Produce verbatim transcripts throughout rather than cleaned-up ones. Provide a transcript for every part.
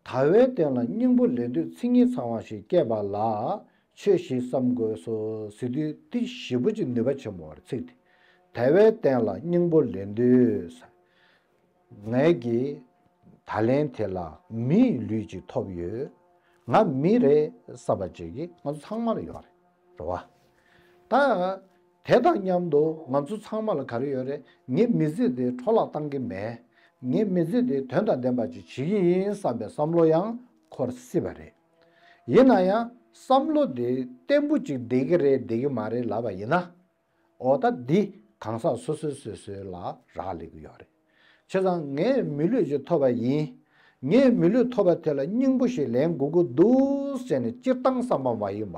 དལ་བའི་རྟེན་ལ་སྙིང་པོ་ལེན་འདོད་མཚན་ཉིད་ཚང་བ་ཞིག་སྐྱེས་པ་ལ་ཆོས་བཞི་བསམ་དགོས་སོ་ཟེར་དུས་འདི་ཞེ་པོ་ཅིག་ནུས་པ་ཆེན་པོ་བར་ཚིག་དེ། དལ་བའི་རྟེན་ལ་སྙིང་པོ་ལེན་འདོད། ངས་ཀྱི་ད་ལན་དེ་ལ་མིའི་ལུས་ཅིག་ཐོབ་ཡོད། ང་མི་རེད་བསམ་པ་ཅིག་གི་ང་ཚོ་ཚང་མ་ལ་ཡོད་རེད། རེད་བ། ད། དེ་དང་མཉམ་དུ་ང་ཚོ་ཚང་མ་ལ་ག་རེ་ཡོད་རེད། ངའི་མི་ཚེ་འདི་འཕྲོ་བརླག་བཏང་གི་མེད། ངའི་མི་ཚེ་འདི་དོན་དང་ལྡན་པ་ཅིག་བྱེད་ཀྱི་ཡིན་བསམ་པའི་བསམ་བློ་ཡང་འཁོར་སྲིད་པ་རེད། ཡིན་ན་ཡང་བསམ་བློ་འདི་བརྟན་པོ་ཅིག་བསྡད་ཀྱི་རེད་བསྡད་ཀྱི་མ་རེད་ལབ་པ་ཡིན་ན། འོ་ད་འདི་གང་ཟག་སོ་སོས་སོ་སོའི་ལ་རག་ལས་ཀྱི་ཡོད་རེད། བྱས་ཙང་ངས་མི་ལུས་ཅིག་ཐོབ་པ་ཡིན། ངས་མི་ལུས་ཐོབ་པ་དེ་ལ་སྙིང་པོ་ཞིག་ལེན་དགོས་ཀྱི་འདུག་ཟེར་ནས་སྤྱིར་བཏང་བསམ་པ་མ་ཡིན་པ།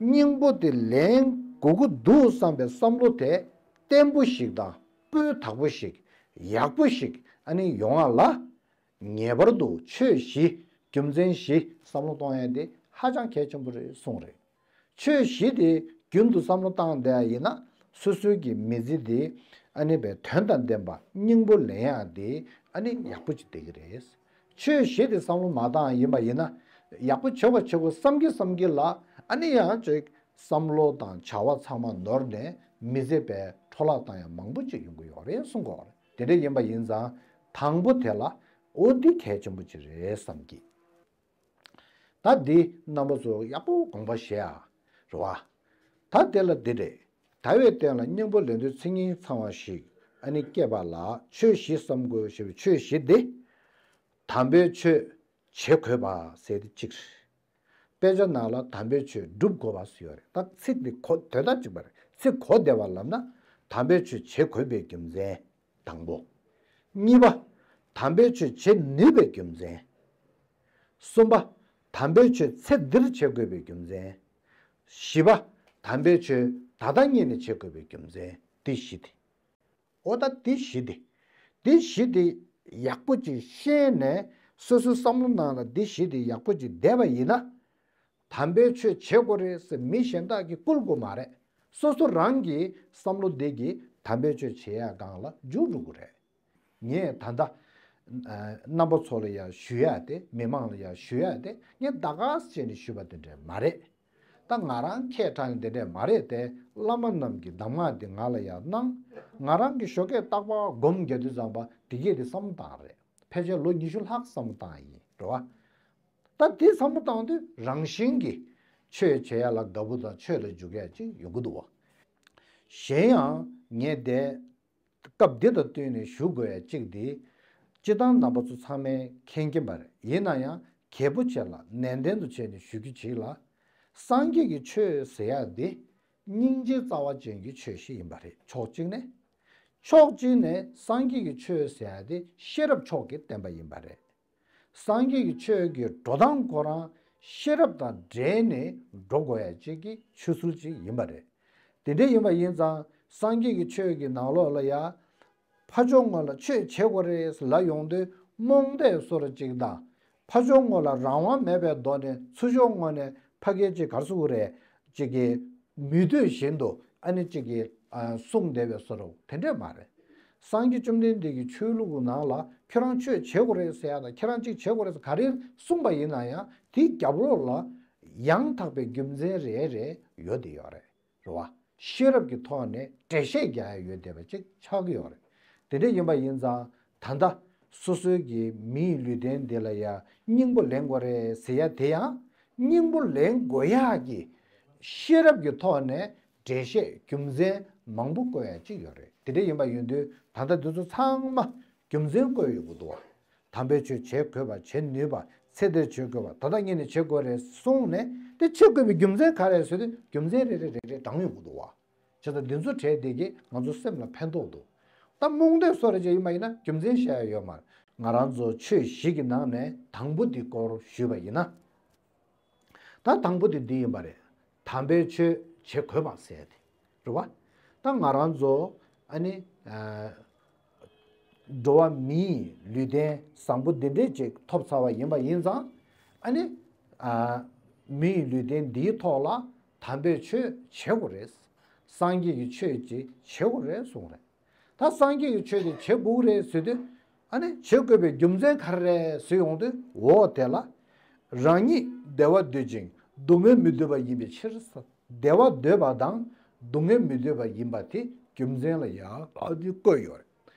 སྙིང་པོ་དེ་ལེན་དགོས་ཀྱི་འདུག་བསམ་པའི་བསམ་བློ་དེ་བརྟན་པོ་ཞིག་དང་སྤུས་དག་པོ་ཞིག་ཡག་པོ་ཞིག་ཨ་ནི་ཡོང་བ་ལ། ངེས་པར་དུ་ཆོས་བཞི་རྒྱུ་མཚན་བཞི་བསམ་བློ་གཏོང་ཡ་དེ་ཧ་ཅང་གལ་ཆེན་པོ་རེད་གསུངས་རེད། ཆོས་བཞི་དེ་རྒྱུན་དུ་བསམ་བློ་བཏང་བསྡད་ཡ་ཡིན་ན་སོ་སོའི་གི་མི་ཚེ་དེ་ཨ་ནི་བའི་དོན་དང་ལྡན་པ་སྙིང་པོ་ལེན་ཡ་དེ་ཨ་ནི་ཡག་པོ་ཅིག་བསྡད་ཀྱི་རེད། ཆོས་བཞི་དེ་བསམ་བློ་མ་བཏང་ཡ་ཡིན་པ་ཡིན་ན་ཡག་པོ་བྱེད་པ་བྱེད་དགོས་བསམ་གྱི་བསམ་གྱི་ལ་ཨ་ནི་ཡང་ཅིག་བསམ་བློ་དང་བྱ་བ་ཚང་མ་ནོར་ནས་མི་ཚེ་བའི་འཕྲོ་བརླག་བཏང་ཡ་མང་པོ་ཅིག་ཡོང་གི་ཡོད་རེད་གསུང་གི་ཡོད་རེད། དེ་འདྲ་ཡིན་པ་ཡིན་ཙང་དང་པོ་དེ་ལ། འོ་འདི་གལ་ཆེན་པོ་ཅིག་རེད་བསམ་གི། ད་འདི་རྣམ་པ་ཚོ་ཡག་པོ་དགོངས་པ་བཞེས་ཨ། རེད་བ། ད་དེ་ལ་འདི་རེད། དལ་བའི་རྟེན་ལ་སྙིང་པོ་ལེན་འདོད་མཚན་ཉིད་ཚང་བ་ཞིག་ཨ་ནི་སྐྱེས་པ་ལ་ཆོས་བཞི་བསམ་དགོས་ཞེས་པའི་ཆོས་བཞི་འདི། དམ་པའི་ཆོས་བྱེད་དགོས་པ་ཟེར་ཏེ་གཅིག་དཔེ་ཆ་ནང་ལ་དམ་པའི་ཆོས་སྒྲུབ་དགོས་པ་ཟེར་ཡོད་རེད། ད་ཚིག་འདི་གོ་དོན་དག་གཅིག་པ་རེད། ཚིག་གོ་བདེ་བ་ལབ་ན་དམ་པའི་ཆོས་བྱེད་དགོས་པའི་རྒྱུ་མཚན་དང་པོ། གཉིས་པ། དམ་པའི་ཆོས་བྱེད་ནུས་པའི་རྒྱུ་མཚན། གསུམ་པ། དམ་པའི་ཆོས་ཚེ་འདིར་བྱེད་དགོས་པའི་རྒྱུ་མཚན། བཞི་པ། དམ་པའི་ཆོས་ད་ལྟ་ཉིད་ནས་བྱེད་དགོས་པའི་རྒྱུ་མཚན་འདི་བཞི་སྟེ། འོ་ད་འདི་བཞི་སྟེ། འདི་བཞི་སྟེ་ཡག་པོ་ཅིག་ཤེས་ནས་སོ་སོའི་བསམ་བློ་ནང་ལ་འདི་བཞི་སྟེ་ཡག་པོ་ཅིག་བསྡད་པ་ཡིན་ན། དམ་པའི་ཆོས་བྱེད་དགོས་རེད་ཟེར་མི་གཞན་དག་གིས་བསྐུལ་དགོས་མ་རེད། སོ་སོ་རང་གི་བསམ་བློ་དེ་གིས་དམ་པའི་ཆོས་བྱེད་ཡ་སྒང་ལ་འཇུག་འགྲོ་གི་རེད། ངས་ད་ལྟ་རྣམ་པ་ཚོ་ལ་ཡང་ཞུ་ཡ་དེ་མི་མང་ལ་ཡང་ཞུ་ཡ་དེ་ངས་ད་ག་སེ་བྱས་ནས་ཞུས་པ་དེ་འདྲས་མ་རེད། ད་ང་རང་ཁས་དྲངས་དེ་འདྲས་མ་རེད་དེ། བླ་མ་རྣམས་ཀྱི་གདམས་ངག་འདི་ང་ལ་ཡང་གནང་། ང་རང་གི་ཞོགས་ཀས་རྟག་པར་སྒོམ་རྒྱག་དུས་ཙམ་པ་དེ་གས་དེ་བསམ་བློ་བཏང་རེད། ཕལ་ཆེར་ལོ་ཉི་ཤུ་ལྷག་བསམ་བློ་བཏང་ཡིན་རེད་བ། ད་དེ་བསམ་བློ་བཏང་དུས་རང་བཞིན་གྱིས་ཆོས་བྱེད་ཡ་ལ་དགའ་པོ་དང་ཆོས་ལ་འཇུག་ཡ་ཅིག་ཡོང་གི་འདུག་བ། གཞན་ཡང་ངས་དེ། སྐབས་འདི་དང་བསྟུན་ནས་ཞུ་དགོས་ཡ་གཅིག་འདི། སྤྱིར་བཏང་རྣམ་པ་ཚོ་ཚང་མས་མཁྱེན་གྱིན་པ་རེད། ཡིན་ན་ཡང་གལ་པོ་ཆེ་ལ་ནན་ཏན་དུ་བྱས་ནས་ཞུ་རྒྱུ་གཅིག་ལ། སངས་རྒྱས་ཀྱི་ཆོས་ཟེར་ཡ་འདི་སྙིང་རྗེ་རྩ་བ་ཅན་གྱི་ཆོས་ཤིག་ཡིན་པ་རེད། ཕྱོགས་གཅིག་ནས། ཕྱོགས་གཅིག་ནས་སངས་རྒྱས་ཀྱི་ཆོས་ཟེར་ཡ་འདི་ཤེས་རབ་མཆོག་གི་བསྟན་པ་ཡིན་པ་རེད། སངས་རྒྱས་ཀྱི་ཆོས་ཀྱི་འགྲོ་སྟངས་ཁོ་རང་ཤེས་རབ་དང་འབྲེལ་ནས་འགྲོ་དགོས་ཡ་གཅིག་གི་ཆོས་ཚུལ་གཅིག་ཡིན་པ་རེད། དེ་འདྲ་ཡིན་པ་ཡིན་ཙང་སངས་རྒྱས་ཀྱི་ཆོས་ཀྱི་ནང་ལོགས་ལ་ཡ། ཕ་ཕྱོགས་ངོས་ལ་ཆོས་བྱེད་དགོས་རེད་ལབ་ཡོང་དུས་རྨོངས་དད་བཟོ་འདྲ་གཅིག་དང་། ཕ་ཕྱོགས་ངོས་ལ་རང་དབང་མེད་པའི་ཐོག་ནས་ཚུར་ཕྱོགས་ངོས་ནས་ཕ་གིར་གཅིག་ག་རེ་ཟེར་དགོས་རེད། གཅིག་གི་མི་འདོད་བཞིན་དུ་ཨ་ནི་གཅིག་གིས་གསུངས་བསྡད་པའི་བཟོ་འདྲ་དེ་འདྲས་མ་རེད། སངས་རྒྱས་བཅོམ་ལྡན་འདས་ཀྱི་ཆོས་ལུགས་ནང་ལ་ཁྱོད་རང་ཆོས་བྱེད་དགོས་རེད་ཟེར་ཡ་དང་ཁྱེད་རང་གཅིག་བྱེད་དགོས་རེད་ཟེར་ག་རེ་གསུངས་པ་ཡིན་ན་ཡང་དེའི་རྒྱབ་ལོགས་ལ་ཡང་དག་པའི་རྒྱུ་མཚན་རེ་རེ་ཡོད་དེ་ཡོད་རེད། རེད་བ། ཤེས་རབ་ཀྱི་ཐོག་ནས་འགྲེལ་བཤད་རྒྱག་ཡ་ཡོད་བསྡད་པ་ཅིག་ཆགས་ཀྱི་ཡོད་རེད། དེ་འདྲ་ཡིན་པ་ཡིན་ཙང་ད་ལྟ་སོ་སོའི་གི་མིའི་ལུས་རྟེན་འདི་ལ་ཡ་སྙིང་པོ་ལེན་དགོས་རེད་ཟེར་ཡ་དེ་ཡང་སྙིང་པོ་ལེན་དགོས་ཡ་གི་ཤེས་རབ་ཀྱི་ཐོག་ནས་འགྲེལ་བཤད་རྒྱུ་མཚན་མང་པོ་བཀོད་ཡ་ཅིག་ཡོད་རེད། དེ་འདྲ་ཡིན་པ་ཡིན་དུས་ད་ལྟ་འདི་ཚོ་ཚང་མ་རྒྱུ་མཚན་བཀོད་ཡོང་གི་འདུག་བ། དམ་པའི་ཆོས་བྱེད་དགོས་པ་བྱེད་ནུས་པ་ཚེ་འདིར་བྱེད་དགོས་པ་ད་ལྟ་ཉིད་ནས་བྱེད་དགོས་རེད་གསུངས་ནས་དེ་བྱེད་དགོས་པའི་རྒྱུ་མཚན་ག་རེ་ཟེར་དུས་རྒྱུ་མཚན་རེ་རེ་རེ་རེ་བགྲངས་ཡོང་གི་འདུག་བ། བྱས་ཙང་འདི་ཚོ་གྲས་དེ་གིས་ང་ཚོ་སེམས་ལ་ཕན་ཐོགས་འདུག་ད་རྨོངས་དད་བཟོ་འདྲ་ཅིག་ཡིན་པ་ཡིན་ན་རྒྱུ་མཚན་བཤད་ཡ་ཡོད་མ་རེད། ང་རང་ཚོ་ཆོས་བཞི་གི་ནང་ནས་དང་པོ་འདི་སྐོར་ཞུས་པ་ཡིན་ན། ད་དང་པོ་དེ་འདི་ཡིན་པ་རེད། དམ་པའི་ཆོས་བྱེད་དགོས་པ་ཟེར་ཏེ། རེད་བ། ད་ང་རང་ཚོ་ཨ་ནི་ཨ་འགྲོ་བ་མིའི་ལུས་རྟེན་བཟང་པོ་འདི་འདྲས་ཅིག་ཐོབ་ཚར་བ་ཡིན་པ་ཡིན་ཙང་ཨ་ནི་ཨ་མིའི་ལུས་རྟེན་འདིའི་ཐོག་ལ་དམ་པའི་ཆོས་བྱེད་དགོས་རེད། སངས་རྒྱས་ཀྱི་ཆོས་ཅིག་བྱེད་དགོས་རེད་གསུངས་རེད། ད་སངས་རྒྱས་ཀྱི་ཆོས་དེ་བྱེད་དགོས་རེད་ཟེར་དུས། ཨ་ནི་བྱེད་དགོས་པའི་རྒྱུ་མཚན་ག་རེ་རེད་ཟེར་ཡོང་དུས། འོ་དེ་ལ། རང་ཉིད་བདེ་བ་འདོད་ཅིང་སྡུག་བསྔལ་མི་འདོད་པ་ཡིན་པའི་ཕྱིར། བདེ་བ་འདོད་པ་དང་སྡུག་བསྔལ་མི་འདོད་པ་ཡིན་པ་དེ་རྒྱུ་མཚན་ལ་ཡང་བཀོད་ཡོད་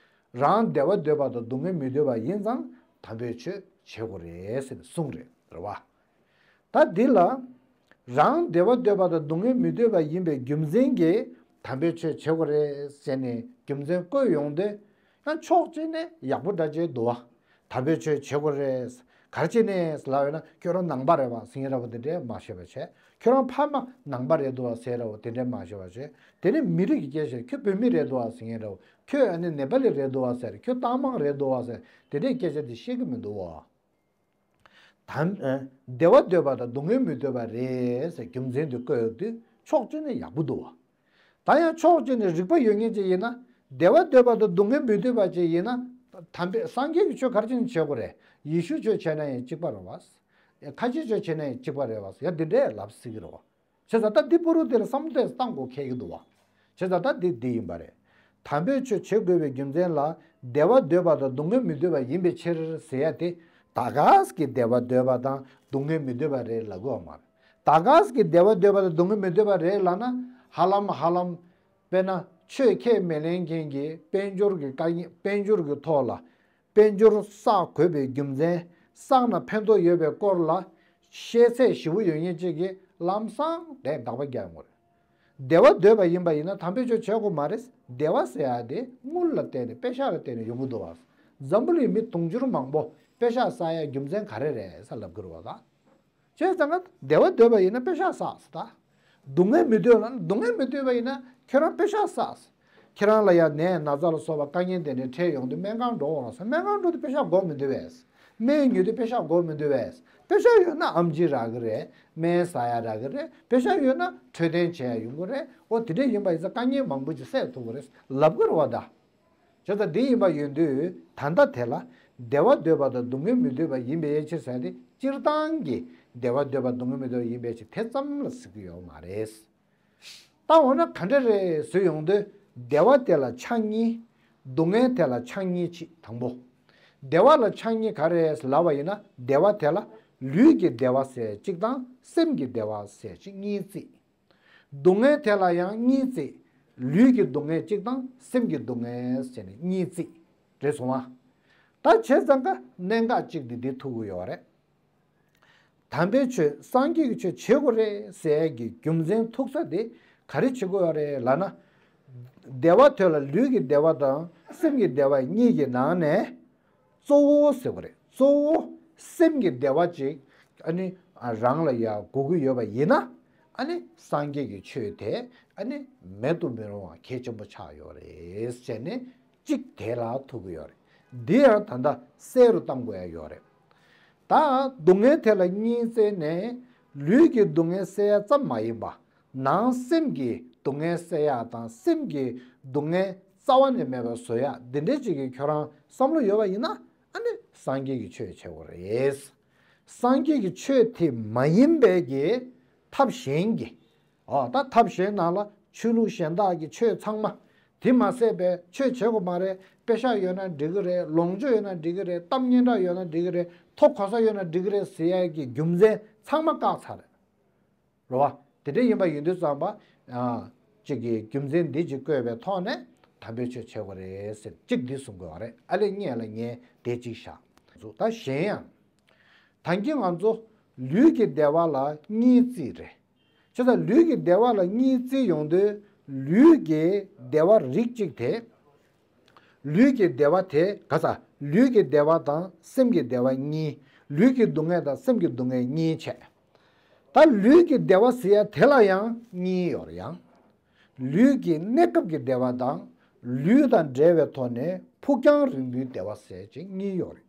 རེད། རང་བདེ་བ་འདོད་པ་དང་སྡུག་བསྔལ་མི་འདོད་པ་ཡིན་ཙང་དམ་པའི་ཆོས་བྱེད་དགོས་རེད་ཟེར་ནས་གསུངས་རེད། རེད་བ། ད་འདི་ལ། རང་བདེ་བ་འདོད་པ་དང་སྡུག་བསྔལ་མི་འདོད་པ་ཡིན་པའི་རྒྱུ་མཚན་གྱིས་དམ་པའི་ཆོས་བྱེད་དགོས་རེད་ཟེར་ནས་རྒྱུ་མཚན་བཀོད་ཡོང་དུས། ཡང་ཕྱོགས་གཅིག་ནས་ཡག་པོ་འདྲ་བྱས་འདུག་བ། དམ་པའི་ཆོས་བྱེད་དགོས་རེད། ག་རེ་བྱས་ནས་ལབ་ཡོད་ན། ཁྱོད་རང་ནང་པ་རེད་བ་ཟེར་མཁན་འདྲ་བོ་དེ་འདྲས་མ་བཤད་པ་བྱས། ཁྱོད་རང་ཕ་མ་ནང་པ་རེད་འདུག་བ་ཟེར་འདྲ་བོ་དེ་འདྲས་མ་བཤད་པ་བྱས། དེ་ནས་མི་རིགས་ཀྱི་སྐད་ཆ། ཁྱོད་བོད་མི་རེད་འདུག་བ་ཟེར་མཁན་འདྲ་བོ། ཁྱོད་ཨ་ནི་ནེ་པ་ལི་རེད་འདུག་བ་ཟེར། ཁྱོད་ཏང་མང་རེད་འདུག་བ་ཟེར། དེ་འདྲས་སྐད་ཆ་དེ་བཤད་ཀྱི་མི་འདུག་བ། དམ། ཨ། བདེ་བ་འདོད་པ་དང་སྡུག་བསྔལ་མི་འདོད་པ་རེད་ཟེར་རྒྱུ་མཚན་དུ་བཀོད་ཡོང་དུས་ཕྱོགས་གཅིག་ནས་ཡག་པོ་འདུག་བ། ད་ཡང་ཕྱོགས་གཅིག་ནས་རིགས་པ་ཡོད་མཁན་ཅིག་ཡིན་ན། བདེ་བ་འདོད་པ་དང་སྡུག་བསྔལ་མི་འདོད་པ་ཅིག་ཡིན་ན། དམ་པའི་སངས་རྒྱས་ཀྱི་ཆོས་ག་རེ་བྱས་ནས་བྱེད་དགོས་རེད། ཡེ་ཤུའི་ཆོས་བྱས་ན་ཡང་གཅིག་པ་རེད་བ། ཁ་ཆེའི་ཆོས་བྱས་ན་ཡང་གཅིག་པ་རེད་བ། ཡ་འདི་འདྲས་ལབ་སྲིད་ཀྱི་རེད་བ། བྱས་ཙང་ད་འདི་པོ་རུ་དེ་ལ་བསམ་བློ་ཏོག་ཙམ་བཏང་དགོས་ཁེལ་གྱི་འདུག་བ། བྱས་ཙང་ད་འདི་འདི་ཡིན་པ་རེད། དམ་པའི་ཆོས་བྱེད་དགོས་པའི་རྒྱུ་མཚན་ལ། བདེ་བ་འདོད་པ་དང་སྡུག་བསྔལ་མི་འདོད་པ་ཡིན་པའི་ཕྱིར་ཟེར་ཡ་དེ། ད་ག་སེ་གི་བདེ་བ་འདོད་པ་དང་སྡུག་བསྔལ་མི་འདོད་པ་རེད་ལབ་དགོས་བ་མ་རེད། ད་ག་སེ་གི་བདེ་བ་འདོད་པ་དང་སྡུག་བསྔལ་མི་འདོད་པ་རེད་ལབ་ན། ཧ་ལམ་ཧ་ལམ། དཔེར་ན་ཆོས་ཁས་མི་ལེན་མཁན་གྱི་དཔལ་འབྱོར་གྱི་དཀའ་ངལ། དཔལ་འབྱོར་གྱི་ཐོག་ལ། དཔལ་འབྱོར་བསགས་དགོས་པའི་རྒྱུ་མཚན། བསགས་ན་ཕན་ཐོགས་ཡོད་པའི་སྐོར་ལ་ཤེས་ཚད་ཞེ་པོ་ཡོད་མཁན་ཅིག་གིས་ལམ་སང་དེ་དགག་པ་རྒྱག་ཡོང་གི་རེད། བདེ་བ་འདོད་པ་ཡིན་པ་ཡིན་ན་དམ་པའི་ཆོས་བྱེད་དགོས་མ་རེད། བདེ་བ་ཟེར་ཡ་དེ་དངུལ་ལ་བརྟེན་ནས་པེ་ཤག་ལ་བརྟེན་ནས་ཡོང་གི་འདུག་བ། འཛམ་བུ་གླིང་མི་དུང་ཕྱུར་མང་པོ་པེ་ཤག་བསགས་ཡ་རྒྱུ་མཚན་ག་རེ་རེད་ཟེར་ལབ་ཀྱི་རེད་བ་ད། བྱས་ཙང་ཀ་བདེ་བ་འདོད་པ་ཡིན་ན་པེ་ཤག་བསགས་ཟེར་ད། སྡུག་བསྔལ་མི་འདོད་ལ། སྡུག་བསྔལ་མི་འདོད་པ་ཡིན་ན་ཁྱོད་རང་པེ་ཤག་བསགས་ཟེར། ཁྱེད་རང་ལ་ཡང་ནད་ན་ཚ་ལ་སོགས་པ་དཀའ་ངལ་དེ་འདྲ་འཕྲད་ཡོང་དུས་སྨན་ཁང་འགྲོ་འོང་ཟེར། སྨན་ཁང་འགྲོ་དུས་པེ་ཤག་དགོས་མི་འདུག་བས། སྨན་ཉོ་དུས་པེ་ཤག་དགོས་མི་འདུག་བས། པེ་ཤག་ཡོད་ན་ཨེམ་ཆི་རག་གི་རེད། སྨན་ཟ་ཡ་རག་གི་རེད། པེ་ཤག་ཡོད་ན་འཕྲོད་བསྟེན་བྱེད་ཡ་ཡོང་གི་རེད། འོ་དེ་འདྲ་ཡིན་པ་ཡིན་ཙང་དཀའ་ངལ་མང་པོ་ཅིག་སེལ་ཐུབ་ཀྱི་རེད་ལབ་ཀྱི་རེད་བ་ད། བྱས་ཙང་འདི་ཡིན་པ་ཡིན་དུས་ད་ལྟ་དེ་ལ་བདེ་བ་འདོད་པ་དང་སྡུག་བསྔལ་མི་འདོད་པ་ཡིན་པའི་ཕྱིར་ཟེར་ཏེ། སྤྱིར་བཏང་གི་བདེ་བ་འདོད་པ་སྡུག་བསྔལ་མི་འདོད་པ་ཡིན་པའི་ཕྱིར་དེ་ཙམ་ལ་ཟེར་གྱི་ཡོད་མ་རེད། ད་འོ་ན་ག་འདྲ་རེད་ཟེར་ཡོང་དུས། བདེ་བ་དེ་ལ་ཆ་གཉིས། སྡུག་བསྔལ་དེ་ལ་ཆ་གཉིས་ཅིག་དང་པོ། བདེ་བ་ལ་ཆ་གཉིས་ག་རེ་ལབ་པ་ཡིན་ན། བདེ་བ་དེ་ལ་ལུས་ཀྱི་བདེ་བ་ཟེར་གཅིག་དང་སེམས་ཀྱི་བདེ་བ་ཟེར་གཅིག་གཉིས་བརྩི། སྡུག་བསྔལ་དེ་ལ་ཡང་གཉིས་བརྩི། ལུས་ཀྱི་སྡུག་བསྔལ་གཅིག་དང་སེམས་ཀྱི་སྡུག་བསྔལ་ཟེར་ནས་གཉིས་བརྩི། རེད་སོང་ང་། ད་བྱས་ཙང་ཀ་གནད་འགག་གཅིག་འདི་འདི་ཐུག་གི་ཡོད་རེད། དམ་པའི་ཆོས་སངས་རྒྱས་ཀྱི་ཆོས་བྱེད་དགོས་རེད་ཟེར་གྱི་རྒྱུ་མཚན་ཐུག་ས་དེ་ག་རེ་བྱེད་དགོས་ཡོད་རེད་ལབ་ན། བདེ་བ་དེ་ལ་ལུས་ཀྱི་བདེ་བ་དང་སེམས་ཀྱི་བདེ་བ་གཉིས་ཀྱི་ནང་ནས། གཙོ་བོ་ཟེར་བ་རེད། གཙོ་བོ་སེམས་ཀྱི་བདེ་བ་ཅིག་ཨ་ནི་རང་ལ་ཡ་དགོས་ཀྱི་ཡོད་པ་ཡིན་ན། ཨ་ནི་སངས་རྒྱས་ཀྱི་ཆོས་དེ་ཨ་ནི་མེད་དུ་མི་རུང་བ་གལ་ཆེན་པོ་ཆགས་ཡོད་རེད་ཟེར་ནས་གཅིག་དེ་ལ་ཐུག་གི་ཡོད་རེད། འདི་ཡང་ད་ལྟ་གསལ་རུ་གཏང་དགོས་ཡ་ཡོད་རེད། ད་སྡུག་བསྔལ་དེ་ལ་གཉིས་བརྩིས་ནས་ལུས་ཀྱི་སྡུག་བསྔལ་སེལ་ཡ་ཙམ་མ་ཡིན་པ། ནང་སེམས་ཀྱི་སྡུག་བསྔལ་སེལ་ཡག་དང་སེམས་ཀྱི་སྡུག་བསྔལ་རྩ་བ་ནས་མེད་པར་བཟོ་ཡག་འདི་འདྲའི་ཅིག་གི་ཁྱོད་རང་བསམ་བློ་ཡོད་པ་ཡིན་ན། ཨ་ནི་སངས་རྒྱས་ཀྱི་ཆོས་བྱེད་དགོས་རེད། སངས་རྒྱས་ཀྱི་ཆོས་དེ་མ་ཡིན་པའི་གི་ཐབས་གཞན་གྱི། ཨོ་ད་ཐབས་གཞན་ནང་ལ་ཆོས་ལུགས་གཞན་དག་གི་ཆོས་ཚང་མ། དེ་མ་ཟད་པའི་ཆོས་བྱེད་དགོས་མ་རེད། པེ་ཤག་ཡོད་ན་འགྲིག་གི་རེད། ལོངས་སྤྱོད་ཡོད་ན་འགྲིག་གི་རེད། གཏམ་སྙན་གྲགས་ཡོད་ན་འགྲིག་གི་རེད། མཐོ་གོ་ས་ཡོད་ན་འགྲིག་གི་རེད་ཟེར་ཡག་གི་རྒྱུ་མཚན་ཚང་མ་བཀག་ཚར་རེད། རེད་བ། དེ་འདྲ་ཡིན་པ་ཡིན་དུས་ཙམ་པ། ཨ། གཅིག་གིས་རྒྱུ་མཚན་འདི་གཅིག་བཀོད་པའི་ཐོག་ནས་དམ་པའི་ཆོས་བྱེད་དགོས་རེད་ཟེར་གཅིག་འདི་གསུང་དགོས་པ་རེད། ཨ་ལས་ངས་ལ་ངས་དེ་གཅིག་བཞག་ད་གཞན་ཡང་། ད་གིན་ང་ཚོ་ལུས་ཀྱི་བདེ་བ་ལ་གཉིས་བརྩིས་རེད། བྱས་ཙང་ལུས་ཀྱི་བདེ་བ་ལ་གཉིས་བརྩིས་ཡོང་དུས། ལུས་ཀྱི་བདེ་བ་རིགས་གཅིག་དེ། ལུས་ཀྱི་བདེ་བ་དེ་ག་ས། ལུས་ཀྱི་བདེ་བ་དང་སེམས་ཀྱི་བདེ་བ་གཉིས། ལུས་ཀྱི་སྡུག་བསྔལ་དང་སེམས་ཀྱི་སྡུག་བསྔལ་གཉིས་བྱས། ད་ལུས་ཀྱི་བདེ་བ་ཟེར་ཡ་དེ་ལ་ཡང་གཉིས་ཡོད་རེད་ཡང་། ལུས་ཀྱི་གནས་སྐབས་ཀྱི་བདེ་བ་དང་། ལུས་དང་འབྲེལ་བའི་ཐོག་ནས་ཕུགས་རྒྱང་རིང་པོའི་བདེ་བ་ཟེར་གྱི་གཉིས་ཡོད་རེད།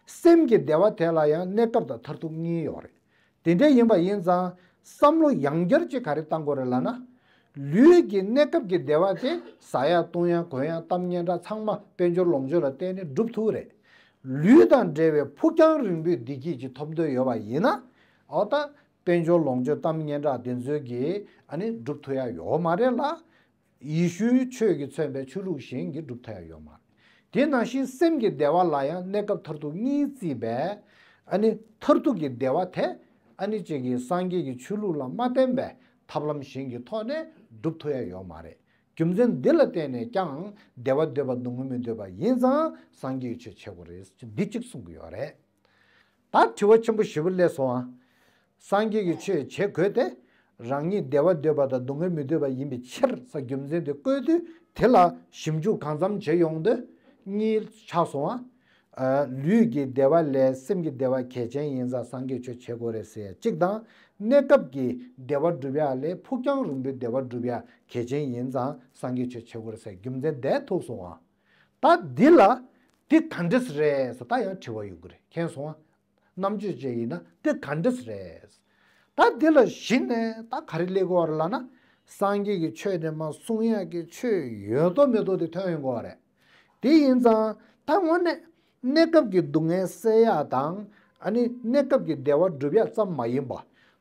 སེམས་ཀྱི་བདེ་བ་དེ་ལ་ཡང་གནས་སྐབས་དང་མཐར་ཐུག་གཉིས་ཡོད་རེད། དེ་འདྲ་ཡིན་པ་ཡིན་ཙང་བསམ་བློ་ཡང་བསྐྱར་ཅིག་ག་རེ་བཏང་དགོས་རེད་ལབ་ན། ལུས་ཀྱི་གནས་སྐབས་ཀྱི་བདེ་བ་དེ་ཟ་ཡ་བཏུང་ཡ་གོན་ཡ་གཏམ་སྙན་གྲགས་ཚང་མ་དཔལ་འབྱོར་ལོངས་སྤྱོད་ལ་བརྟེན་ནས་འགྲུབ་ཐུབ་རེད། ལུས་དང་འབྲེལ་བའི་ཕུགས་རྒྱང་རིང་པོའི་བདེ་སྐྱིད་ཅིག་ཐོབ་འདོད་ཡོད་པ་ཡིན་ན། འོ་ད་དཔལ་འབྱོར་ལོངས་སྤྱོད་གཏམ་སྙན་གྲགས་དེ་ཚོའི་གིས་ཨ་ནི་འགྲུབ་ཐུབ་ཡ་ཡོད་མ་རེད་ལ། ཡེ་ཤུའི་ཆོས་ཀྱིས་མཚོན་པའི་ཆོས་ལུགས་གཞན་གྱིས་སྒྲུབ་ཐུབ་ཡ་ཡོད་མ་རེད། དེ་ནང་བཞིན་སེམས་ཀྱི་བདེ་བ་ལ་ཡང་གནས་སྐབས་མཐར་ཐུག་གཉིས་བརྩིས་པས། ཨ་ནི་མཐར་ཐུག་གི་བདེ་བ་དེ་ཨ་ནི་གཅིག་གིས་སངས་རྒྱས་ཀྱི་ཆོས་ལུགས་ལ་མ་བརྟེན་པའི་ཐབས་ལམ་གཞན་གྱི་ཐོག་ནས་སྒྲུབ་ཐུབ་ཡ་ཡོད་མ་རེད། རྒྱུ་མཚན་འདི་ལ་བརྟེན་ནས་ཀྱང་བདེ་བ་འདོད་པ་སྡུག་བསྔལ་མི་འདོད་པ་ཡིན་ཙང་སངས་རྒྱས་ཀྱི་ཆོས་བྱེད་དགོས་རེད། འདི་གཅིག་གསུང་གི་ཡོད་རེད། ད་དྲི་བ་ཆེན་པོ་ཞེ་པོ་སླེབས་སོང་ཨ། སངས་རྒྱས་ཀྱི་ཆོས་བྱེད་དགོས་ཏེ། རང་ཉིད་བདེ་བ་འདོད་པ་དང་སྡུག་བསྔལ་མི་འདོད་པ་ཡིན་པའི་ཕྱིར་ཟེར་རྒྱུ་མཚན་དེ་བཀོད་དུས་དེ་ལ་ཞིབ་འཇུག་གང་འཚམ་བྱེད་ཡོང་དུས་གཉིས་ཆགས་སོང་ཨ། ལུས་ཀྱི་བདེ་བ་ལས་སེམས་ཀྱི་བདེ་བ་གལ་ཆེན་ཡིན་ཙང་སངས་རྒྱས་ཆོས་བྱེད་དགོས་རེད་ཟེར་ཡ་གཅིག་དང་། གནས་སྐབས་ཀྱི་བདེ་བ་སྒྲུབ་ཡ་ལས་ཕུགས་རྒྱང་རིང་པོའི་བདེ་བ་སྒྲུབ་ཡ་གལ་ཆེན་ཡིན་ཙང་སངས་རྒྱས་ཆོས་བྱེད་དགོས་རེད་ཟེར་རྒྱུ་མཚན་དེ་ཐུག་སོང་ཨ། ད་འདི་ལ་འདི་ག་འདྲས་རེད་ཟེར་ད་ཡང་དྲི་བ་ཡོང་གི་རེད། མཁྱེན་སོང་ཨ། རྣམ་དཔྱོད་ཅན་ཡིན་ན་དེ་ག་འདྲས་རེད། ད་འདི་ལ་གཞི་ནས་ད་ག་རེ་སླེབས་ཀྱི་ཡོད་རེད་ལབ་ན། སངས་རྒྱས་ཀྱི་ཆོས་དེ་མ་གསུང་ཡག་གི་ཆོས་ཡོད་དོ་མེད་དོ་དེ་ཐོན་ཡོང་གི་ཡོད་རེད། དེ་ཡིན་ཙང་ད་དངོས་གནས་གནས་སྐབས་ཀྱི་སྡུག་བསྔལ་སེལ་ཡག་དང་། ཨ་ནི་གནས་སྐབས་ཀྱི་བདེ་བ་སྒྲུབ་ཡག་ཙམ་མ་ཡིན་པ།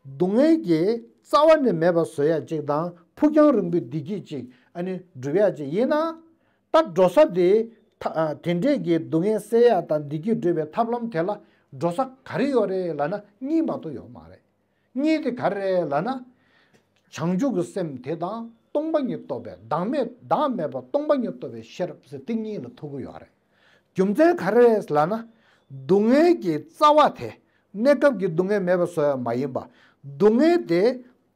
སྡུག་བསྔལ་གྱི་རྩ་བ་ནས་མེད་པ་བཟོ་ཡག་ཅིག་དང་ཕུགས་རྒྱང་རིང་པོའི་བདེ་སྐྱིད་ཅིག་ཨ་ནི་སྒྲུབ་ཡག་ཅིག་ཡིན་ན། ད་འགྲོ་ས་དེ། ཐ་ཨ་དེ་འདྲས་ཀྱི་སྡུག་བསྔལ་སེལ་ཡག་དང་བདེ་སྐྱིད་སྒྲུབ་པའི་ཐབས་ལམ་དེ་ལ་འགྲོ་ས་ག་རེ་ཡོད་རེད་ལབ་ན་གཉིས་མ་གཏོགས་ཡོད་མ་རེད། གཉིས་དེ་ག་རེ་རེད་ལབ་ན། བྱང་ཆུབ་ཀྱི་སེམས་དེ་དང་སྟོང་པ་ཉིད་རྟོགས་པའི་བདག་མེད་བདག་མེད་པ་སྟོང་པ་ཉིད་རྟོགས་པའི་ཤེས་རབ་ཟེར་དེ་གཉིས་ལ་ཐུག་གི་ཡོད་རེད། རྒྱུ་མཚན་ག་རེ་རེད་ལབ་ན། སྡུག་བསྔལ་གྱི་རྩ་བ་དེ་གནས་སྐབས་ཀྱི་སྡུག་བསྔལ་མེད་པ་བཟོ་ཡག་མ་ཡིན་པ། སྡུག་བསྔལ་དེ།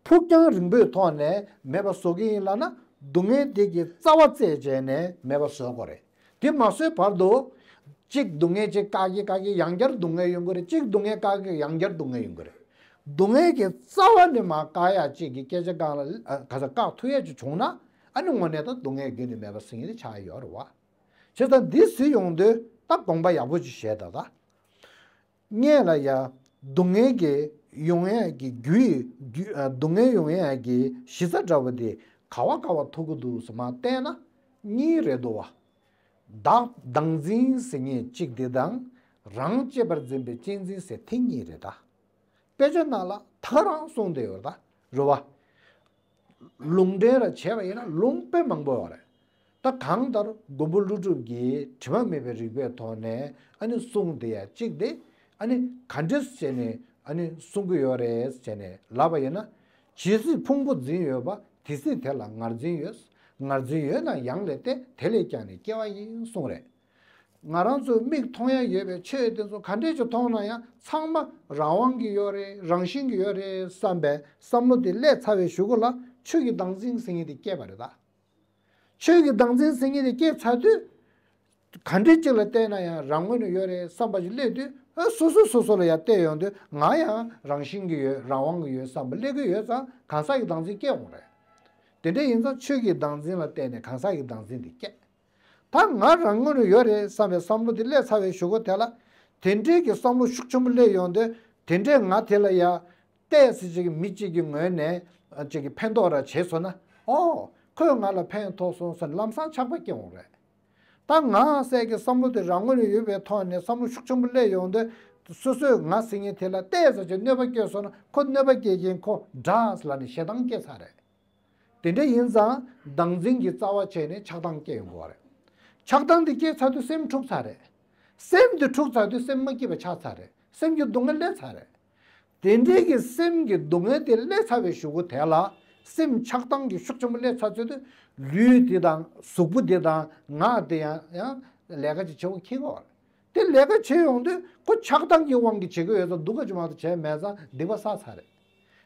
ཕུགས་རྒྱང་རིང་པོའི་ཐོག་ནས་མེད་པ་བཟོ་གི་ཡིན་ལབ་ན། སྡུག་བསྔལ་དེ་གི་རྩ་བ་རྩད་བཅད་ནས་མེད་པ་བཟོ་དགོས་རེད། དེ་མ་བཟོས་བར་དུ། གཅིག་སྡུག་བསྔལ་གཅིག་བཀག་གི་བཀག་གི་ཡང་བསྐྱར་སྡུག་བསྔལ་ཡོང་གི་རེད། གཅིག་སྡུག་བསྔལ་བཀག་གི་ཡང་བསྐྱར་སྡུག་བསྔལ་ཡོང་གི་རེད། སྡུག་བསྔལ་གྱི་རྩ་བ་ནས་མར་བཀག་ཡག་གཅིག་གི་སྐད་ཆ་སྒང་ལ་ཨ་ག་ས་བཀག་ཐུབ་ཡག་ཅིག་བྱུང་ན། ཨ་ནི་དངོས་གནས་ད་སྡུག་བསྔལ་རྒྱུན་ནས་མེད་པ་ཟེར་མཁན་དེ་ཆགས་ཡོད་རེད་བ། བྱས་ཙང་འདི་ཟེར་ཡོང་དུས་ད་དགོངས་པ་ཡག་པོ་ཅིག་བཞེས་དང་ད། སྔོན་ལ་ཡ། སྡུག་བསྔལ་གྱི་ཡོང་ཡག་གི་རྒྱུ་ཡི་རྒྱུ་ཨ་སྡུག་བསྔལ་ཡོང་ཡག་གི་གཞི་རྩ་འདྲ་བོ་དེ་ག་བ་ག་བ་ཐུག་གི་འདུག་ཟེར་མར་བལྟས་ན། གཉིས་རེད་འདུག་བ། བདག་བདག་འཛིན་ཟེར་མཁན་གཅིག་དེ་དང་། རང་གཅེས་པར་འཛིན་པའི་གཅེས་འཛིན་ཟེར་དེ་གཉིས་རེད་ད། དཔེ་ཆ་ནང་ལ་ད་ག་རང་གསུངས་བསྡད་ཡོད་རེད་ད། རེད་བ། ལུང་འདྲེན་ར་བྱས་པ་ཡིན་ན་ལུང་དཔེ་མང་པོ་ཡོད་རེད། ད་གང་ལྟར་མགོན་པོ་ཀླུ་སྒྲུབ་ཀྱིས་དྲི་མ་མེད་པའི་རིགས་པའི་ཐོག་ནས་ཨ་ནི་གསུངས་བསྡད་ཡག་གཅིག་དེ། ཨ་ནི་ག་འདྲས་བྱས་ནས་ཨ་ནི་གསུང་གི་ཡོད་རེད་བྱས་ནས་ལབ་པ་ཡིན་ན། ཇི་སྲིད་ཕུང་པོ་འཛིན་ཡོད་པ། དེ་སྲིད་དེ་ལ་ངར་འཛིན་ཡོད། ངར་འཛིན་ཡོད་ན་ཡང་ལས་ཏེ་དེ་ལས་ཀྱང་ནི་སྐྱེ་བ་ཡིན་གསུངས་རེད། ང་རང་ཚོའི་མིག་མཐོང་ཡ་ཡོད་པའི་ཆོས་དེ་ཚོ་ག་འདྲས་ཅིག་མཐོང་ན་ཡང་ཚང་མ་རང་དབང་གི་ཡོད་རེད། རང་བཞིན་གྱི་ཡོད་རེད་བསམ་པའི་བསམ་བློ་དེ་སླེབས་ཚར་བའི་གཞུག་གུ་ལ་ཆོས་ཀྱི་བདག་འཛིན་ཟེར་མཁན་དེ་སྐྱེས་པ་རེད་ད། ཆོས་ཀྱི་བདག་འཛིན་ཟེར་མཁན་དེ་སྐྱེས་ཚར་དུས། ག་འདྲས་ཅིག་ལ་བལྟས་ན་ཡང་རང་ངོས་ནས་ཡོད་རེད་བསམ་པ་ཅིག་སླེབས་དུས། ཨ་སོ་སོས་སོ་སོ་ལ་ཡང་བལྟས་ཡོང་དུས་ང་ཡང་རང་བཞིན་གྱི་ཡོད། རང་དབང་གི་ཡོད་བསམ་པ་སླེབས་ཀྱི་ཡོད་ཙང་གང་ཟག་གི་བདག་འཛིན་སྐྱེ་འོང་རེད། དེ་འདྲ་ཡིན་ཙང་ཆོས་ཀྱི་བདག་འཛིན་ལ་བརྟེན་ནས་གང་ཟག་གི་བདག་འཛིན་དེ་སྐྱེ། ད་ང་རང་ངོས་ནས་ཡོད་རེད་བསམ་པའི་བསམ་བློ་དེ་སླེབས་ཚར་བའི་གཞུག་གུ་དེ་ལ། དེ་འདྲའི་གི་བསམ་བློ་ཤུགས་ཆེན་པོ་སླེབས་ཡོང་དུས། དེ་འདྲའི་ང་དེ་ལ་ཡ། ཏོག་ཙམ་ཅིག་མི་གཅིག་གི་ངོས་ནས་ཅིག་གི་ཕན་ཐོགས་ར་བྱས་སོང་ན། ཨོ། ཁོས་ང་ལ་ཕན་ཐོགས་སོང་ཟེར་ནས་ལམ་སང་ཆགས་པ་སྐྱེ་འོང་རེད། ད་ང་ཟེར་གི་བསམ་བློ་དེ་རང་ངོས་ནས་ཡོད་པའི་ཐོག་ནས་བསམ་བློ་ཤུགས་ཆེན་པོ་སླེབས་ཡོང་དུས། སོ་སོས་ང་ཟེར་མཁན་དེ་ལ་ཏོག་ཙམ་ཅིག་གནོད་པ་སྐྱེལ་སོང་ན་ཁོ་གནོད་པ་སྐྱེལ་མཁན་ཁོ་དྲག་ལབ་ནས་ཞེ་སྡང་སྐྱེ་ཚར་རེད། དེ་འདྲ་ཡིན་ཙང་བདག་འཛིན་གྱི་རྩ་བ་བྱས་ནས་ཆགས་སྡང་སྐྱེ་ཡོང་གི་ཡོད་རེད། ཆགས་སྡང་དེ་སྐྱེས་ཚར་དུས་སེམས་འཁྲུགས་ཚར་རེད། སེམས་དེ་འཁྲུགས་ཚར་དུས་སེམས་མ་སྐྱིད་པ་ཆགས་ཚར་རེད། སེམས་ཀྱི་སྡུག་བསྔལ་སླེབས་ཚར་རེད། དེ་འདྲའི་གི་སེམས་ཀྱི་སྡུག་བསྔལ་དེ་སླེབས་ཚར་བའི་གཞུག་གུ་དེ་ལ་སེམས་ཆགས་སྡང་གི་ཤུགས་ཆེན་པོ་སླེབས་ཚར་ཚོད་དུ་ལུས་དེ་དང་གཟུགས་པོ་དེ་དང་ངག་དེ་ཡང་ཡང་ལས་ཀ་ཅིག་བྱེད་དགོས་ཀྱི་ཡོད་རེད། དེ་ལས་ཀ་བྱེད་ཡོང་དུས་ཁོ་ཆགས་སྡང་གི་དབང་གིས་བྱེད་ཀྱི་ཡོད་ཙང་སྡུག་ག་ཅིག་མ་གཏོགས་བྱས་མེད་ཙང་སྡིག་པ་བསགས་ཚར་རེད།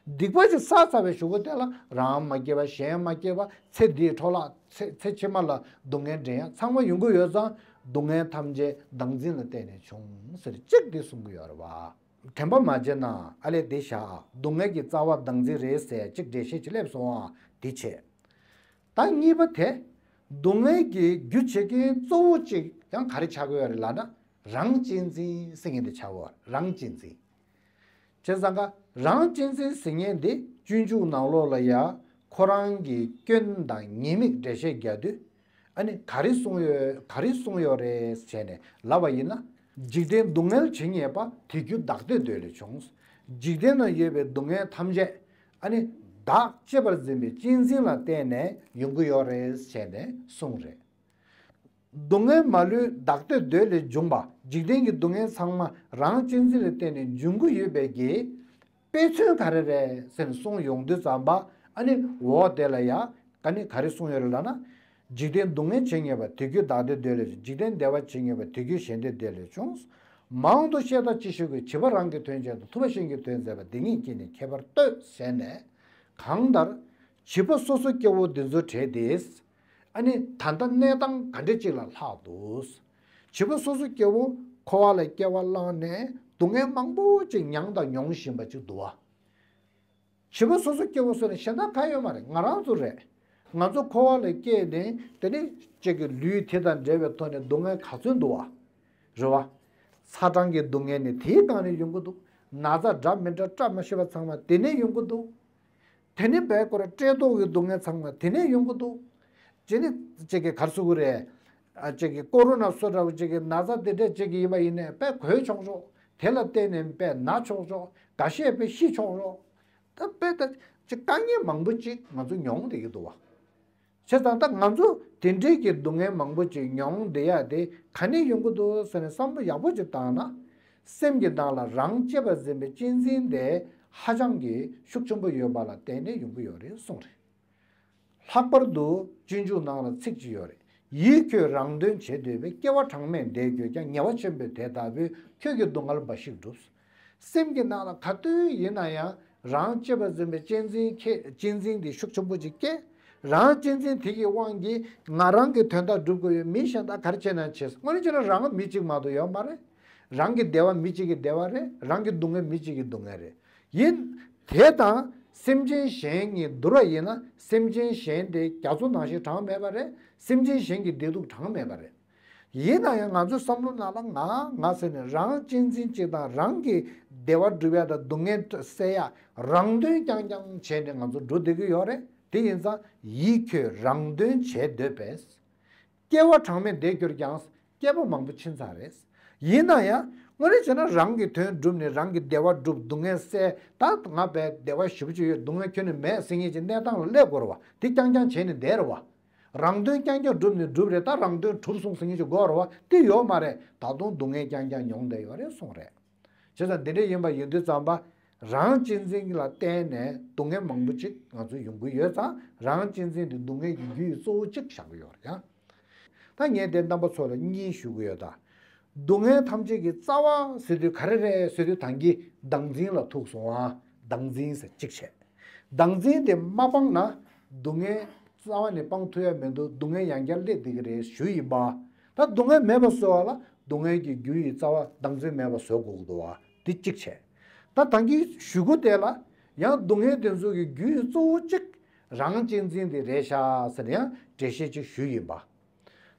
སྡིག་པ་ཅིག་བསགས་ཚར་བའི་གཞུག་གུ་དེ་ལ་རང་མ་སྐྱིད་པ་གཞན་མ་སྐྱིད་པ་ཚེ་འདིའི་འཕྲོ་བརླག་ཚེ་ཚེ་ཕྱི་མ་ལ་སྡུག་བསྔལ་འདྲེན་ཡ་ཚང་མ་ཡོང་གི་ཡོད་ཙང་སྡུག་བསྔལ་ཐམས་ཅད་བདག་འཛིན་ལ་བརྟེན་ནས་བྱུང་ཟེར་གཅིག་འདི་གསུང་གི་ཡོད་རེད་བ། དྲན་པ་མ་བརྗེད་ན་ཨ་ལས་འདི་བཞག་སྡུག་བསྔལ་གྱི་རྩ་བ་བདག་འཛིན་རེད་ཟེར་གཅིག་འགྲེལ་བཤད་ཅིག་སླེབས་སོང་ཨ་འདི་བྱས། ད་གཉིས་པ་དེ། སྡུག་བསྔལ་གྱི་རྒྱུ་བྱེད་མཁན་གཙོ་བོ་གཅིག་ཡང་ག་རེ་ཆགས་ཀྱི་ཡོད་རེད་ལབ་ན། རང་གཅེས་འཛིན་ཟེར་མཁན་དེ་ཆགས་ཀྱི་ཡོད་རེད། རང་གཅེས་འཛིན། བྱས་ཙང་ཀ་རང་གཅེས་འཛིན་ཟེར་མཁན་དེ་སྤྱོད་འཇུག་ནང་ལོགས་ལ་ཡ། ཁོ་རང་གི་སྐྱོན་དང་ཉེས་དམིགས་འགྲེལ་བཤད་རྒྱག་དུས། ཨ་ནི་ག་རེ་གསུངས་ཡོད་ག་རེ་གསུངས་ཡོད་རེད་ཟེར་ནས་ལབ་པ་ཡིན་ན། འཇིག་རྟེན་སྡུག་བསྔལ་ཇི་སྙེད་པ། དེ་རྒྱུ་བདག་བསྟོད་འདོད་ལས་བྱུང་། འཇིག་རྟེན་ན་ཡོད་པའི་སྡུག་བསྔལ་ཐམས་ཅད། ཨ་ནི་བདག་གཅེས་པར་འཛིན་པའི་གཅེས་འཛིན་ལ་བརྟེན་ནས་ཡོང་གི་ཡོད་རེད་ཟེར་ནས་གསུངས་རེད། སྡུག་བསྔལ་མ་ལུས་བདག་བསྟོད་འདོད་ལས་བྱུང་བ། འཇིག་རྟེན་གྱི་སྡུག་བསྔལ་ཚང་མ་རང་གཅེས་འཛིན་ལ་བརྟེན་ནས་འབྱུང་གི་ཡོད་པའི་གི་དཔེ་མཚོན་ག་རེ་རེད་ཟེར་ནས་གསུངས་ཡོང་དུས་ཙམ་པ། ཨ་ནི་འོ་དེ་ལ་ཡ་ཨ་ནི་ག་རེ་གསུངས་ཡོད་རེད་ལབ་ན། འཇིག་རྟེན་སྡུག་བསྔལ་བྱེད་ངེས་པ། དེ་རྒྱུ་བདག་བསྟོད་འདོད་ལས་བྱུང་། འཇིག་རྟེན་བདེ་བ་བྱེད་ངེས་པ། དེ་རྒྱུ་གཞན་བསྟོད་འདོད་ལས་བྱུང་། མང་དུ་བཤད་ལྟ་ཅི་ཞིག་དགོས། བྱིས་པ་རང་གི་དོན་བྱེད་དང་། ཐུབ་པ་གཞན་གྱི་དོན་མཛད་པ། འདི་ཉིད་ཀྱིས་ནི་ཁྱད་པར་ལྟོས་ཟེར་ནས། གང་ལྟར་བྱིས་པ་སོ་སོ་སྐྱེ་བོ་འདི་ཚོ་གྲས་དེས། ཨ་ནི་ད་ལྟ་གནས་སྟངས་ག་འདྲ་ཅིག་ལ་ལྷག་འདུག། བྱིས་པ་སོ་སོ་སྐྱེ་བོ་འཁོར་བ་ལ་སྐྱེ་བ་བླངས་ནས་སྡུག་བསྔལ་མང་པོ་ཅིག་མྱངས་དང་མྱོང་བཞིན་པ་ཅིག་འདུག་བ། བྱིས་པ་སོ་སོ་སྐྱེ་བོ་སོགས་ནི་གཞན་དག་གང་ཡོད་མ་རེད། ང་རང་ཚོ་རེད། ང་ཚོ་འཁོར་བ་ལ་སྐྱེས་ནས་དེ་ནི་གཅིག་གི་ལུས་དེ་དང་འབྲེལ་བའི་ཐོག་ནས་སྡུག་བསྔལ་ག་ཚོད་འདུག་བ། རེད་བ། ཚ་གྲང་གི་སྡུག་བསྔལ་ནི་དེའི་སྒང་ནས་ཡོང་གི་འདུག། ན་ཚ་འདྲ་མི་འདྲ་བཀྲ་མ་ཤིས་པ་ཚང་མ་དེ་ནས་ཡོང་གི་འདུག། དེ་ནི་བས་ཁོ་ར་བཀྲེས་ལྟོགས་ཀྱི་སྡུག་བསྔལ་ཚང་མ་དེ་ནས་ཡོང་གི་འདུག། ཅེས་ནི་ཅིག་གི་གར་སུ་གུ་རེད། ཨ་ཅིག་གི་ཀོ་རོ་ན་སོ་འདྲ་བོ་ཅིག་གི་ན་ཚ་དེ་འདྲ་ཅིག་གི་ཡིན་པ་ཡིན་ནའི་དཔེ་གོས་ཆོག་ཆོག། དེ་ལ་བརྟེན་ནས་དཔེ་ན་ཆོག་ཆོག། འགའ་ཤས་དཔེ་ཤི་ཆོག་ཆོག། ད་དཔེ་ད་ཅིག་དཀའ་ངལ་མང་པོ་ཅིག་ང་ཚོ་མྱོང་བསྡད་ཀྱི་འདུག་བ། བྱས་ཙང་ད་ང་ཚོ་དེ་འདྲའི་གི་སྡུག་བསྔལ་མང་པོ་ཅིག་མྱོང་བསྡད་ཡ་དེ་ག་ནས་ཡོང་གི་འདུག་ཟེར་ནས་བསམ་བློ་ཡག་པོ་ཅིག་བཏང་ན། སེམས་ཀྱི་ནང་ལ་རང་གཅེས་པར་འཛིན་པའི་གཅེས་འཛིན་དེ་ཧ་ཅང་གི་ཤུགས་ཆེན་པོ་ཡོད་པ་ལ་བརྟེན་ནས་ཡོང་གི་ཡོད་རེད་གསུངས་རེད། ལྷག་པར་དུ་སྤྱོད་འཇུག་ནང་ལ་ཚིག་ཅིག་ཡོད་རེད། ཡིད་ཁྱོད་རང་དོན་བྱེད་འདོད་པས། སྐྱེ་བ་གྲངས་མེད་འདས་གྱུར་ཀྱང་། ཉེས་པ་ཆེན་པོས་དེ་ལྟ་བུས། ཁྱོད་ཀྱི་སྡུག་བསྔལ་འབའ་ཞིག་བསྒྲུབས། སེམས་ཀྱི་ནང་ལ་ག་དུས་ཡིན་ན་ཡང་རང་གཅེས་པར་འཛིན་པའི་གཅེས་འཛིན་ཁྱེད་གཅེས་འཛིན་དེ་ཤུགས་ཆེན་པོ་ཅིག་སྐྱེ། རང་གཅེས་འཛིན་དེ་གི་དབང་གིས་ང་རང་གི་དོན་དག་སྒྲུབ་དགོས་ཡོད། མི་གཞན་དག་ག་རེ་བྱས་ན་བྱས། དངོས་གནས་བྱས་ན་རང་མི་གཅིག་མ་གཏོགས་ཡོད་མ་རེད། རང་གི་བདེ་བ་མི་གཅིག་གི་བདེ་བ་རེད། རང་གི་སྡུག་བསྔལ་མི་གཅིག་གི་སྡུག་བསྔལ་རེད། ཡིན། དེ་དང་སེམས་ཅན་གཞན་གཉིས་བསྡུར་བ་ཡིན་ན། སེམས་ཅན་གཞན་དེ་རྒྱ་མཚོ་ནང་བཞིན་གྲངས་མེད་པ་རེད། སེམས་ཅན་གཞན་གྱི་བདེ་སྡུག་གྲངས་མེད་པ་རེད། ཡིན་ན་ཡང་ང་ཚོའི་བསམ་བློ་ནང་ལ་ང་ང་ཟེར་ནས་རང་གཅེས་འཛིན་གཅིག་དང་། རང་གི་བདེ་བ་སྒྲུབ་ཡ་དང་སྡུག་བསྔལ་སེལ་ཡ་རང་དོན་རྐྱང་རྐྱང་བྱས་ནས་ང་ཚོ་འགྲོ་བསྡད་ཀྱི་ཡོད་རེད། དེ་ཡིན་ཙང་ཡིད་ཁྱོད་རང་དོན་བྱེད་འདོད་པས། སྐྱེ་བ་གྲངས་མེད་འདས་གྱུར་ཀྱང་། སྐྱེས་པ་མང་པོ་ཕྱིན་ཚར་རེད། ཡིན་ན་ཡང་དངོས་གནས་བྱས་ན་རང་གི་དོན་བསྒྲུབས་ནས་རང་གི་བདེ་བ་སྒྲུབ། སྡུག་བསྔལ་སེལ། ད་ང་བས་བདེ་བ་ཞེ་པོ་ཅིག་ཡོད། སྡུག་བསྔལ་ཁྱོན་ནས་མེད་ཟེར་མཁན་གྱི་གནས་སྟངས་ལ་སླེབས་དགོས་རེད་བ། དེ་རྐྱང་རྐྱང་བྱས་ནས་བསྡད་རེད་བ། རང་དོན་རྐྱང་རྐྱང་བསྒྲུབས་ནས་འགྲུབ་རེད། ད་རང་དོན་གྲུབ་སོང་ཟེར་མཁན་ཅིག་དགོས་རེད་བ། དེ་ཡོད་མ་རེད། ད་དུང་སྡུག་བསྔལ་རྐྱང་རྐྱང་མྱོང་བསྡད་ཡོད་རེད་གསུངས་རེད། བྱས་ཙང་འདི་འདྲ་ཡིན་པ་ཡིན་དུས་ཙམ་པ། རང་གཅེས་འཛིན་ལ་བརྟེན་ནས་སྡུག་བསྔལ་མང་པོ་ཅིག་ང་ཚོ་ཡོང་གི་ཡོད་ཙང་། རང་གཅེས་འཛིན་དེ་སྡུག་བསྔལ་གྱི་རྒྱུ་ཡི་གཙོ་བོ་གཅིག་བཞག་གི་ཡོད་རེད་ཡ། ད་ངས་དེ་རྣམ་པ་ཚོ་ལ་གཉིས་ཞུ་གི་ཡོད་ད། སྡུག་བསྔལ་ཐམས་ཅད་ཀྱི་རྩ་བ་ཟེར་དུས་ག་རེ་རེད་ཟེར་དུས། ད་གིན་བདག་འཛིན་ལ་ཐུག་སོང་ཨ། བདག་འཛིན་ཟེར་གཅིག་བྱས། བདག་འཛིན་དེ་མ་སྤངས་ན་སྡུག་བསྔལ་རྩ་བ་ནས་སྤང་ཐུབ་ཡ་མི་འདུག། སྡུག་བསྔལ་ཡང་བསྐྱར་སླེབས་བསྡད་ཀྱི་རེད་ཞུ་ཡིན་པ། ད་སྡུག་བསྔལ་མེད་པ་བཟོ་བ་ལ་སྡུག་བསྔལ་གྱི་རྒྱུ་ཡི་རྩ་བ་བདག་འཛིན་མེད་པ་བཟོ་དགོས་ཀྱི་འདུག་བ། འདི་གཅིག་བྱས། ད་ད་གིན་ཞུ་གི་དེ་ལ་ཡང་སྡུག་བསྔལ་དེ་ཚོ་གི་རྒྱུ་ཡི་གཙོ་བོ་གཅིག་རང་གཅེས་འཛིན་དེ་རེད་ཤག་ཟེར་ནས་ཡང་འགྲེལ་བཤད་ཅིག་ཞུས་ཡིན་པ།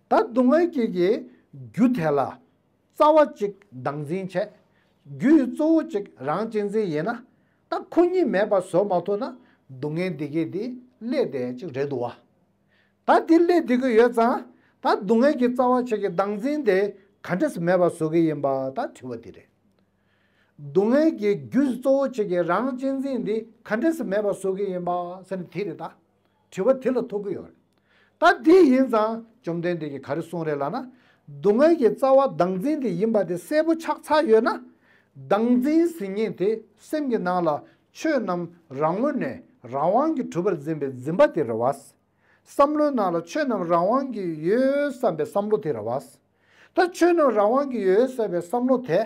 ད་སྡུག་བསྔལ་གྱི་གི་རྒྱུ་དེ་ལ་རྩ་བ་གཅིག་བདག་འཛིན་བྱས། རྒྱུ་ཡི་གཙོ་བོ་གཅིག་རང་གཅེས་འཛིན་ཡིན་ན། ད་ཁོ་གཉིས་མེད་པ་བཟོ་མ་ཐུབ་ན་སྡུག་བསྔལ་འདི་གས་འདི་སླེབས་བསྡད་ཅིག་རེད་འདུག་བ། ད་འདི་སླེབས་བསྡད་ཀྱི་ཡོད་ཙང་། ད་སྡུག་བསྔལ་གྱི་རྩ་བ་གཅིག་གི་བདག་འཛིན་དེ་ག་འདྲས་སེ་མེད་པ་བཟོ་གི་ཡིན་པ། ད་དྲི་བ་འདི་རེད། སྡུག་བསྔལ་གྱི་རྒྱུ་གཙོ་བོ་གཅིག་གི་རང་གཅེས་འཛིན་འདི་ག་འདྲས་སེ་མེད་པ་བཟོ་གི་ཡིན་པ་ཟེར་ནས་དེ་རེད་ད། དྲི་བ་དེ་ལ་ཐུག་གི་ཡོད་རེད། ད་དེ་ཡིན་ཙང་བཅོམ་ལྡན་འདས་ཀྱིས་ག་རེ་གསུངས་རེད་ལབ་ན། སྡུག་བསྔལ་གྱི་རྩ་བ་བདག་འཛིན་དེ་ཡིན་པ་དེ་གསལ་པོ་ཆགས་ཚར་ཡོད་ན། བདག་འཛིན་ཟེར་མཁན་དེ་སེམས་ཀྱི་ནང་ལ་ཆོས་རྣམས་རང་ངོས་ནས་རང་དབང་གིས་གྲུབ་པར་འཛིན་པའི་འཛིན་པ་དེ་རེད་བ། བསམ་བློའི་ནང་ལ་ཆོས་རྣམས་རང་དབང་གིས་ཡོད་བསམ་པའི་བསམ་བློ་དེ་རེད་བ། ད་ཆོས་རྣམས་རང་དབང་གིས་ཡོད་བསམ་པའི་བསམ་བློ་དེ།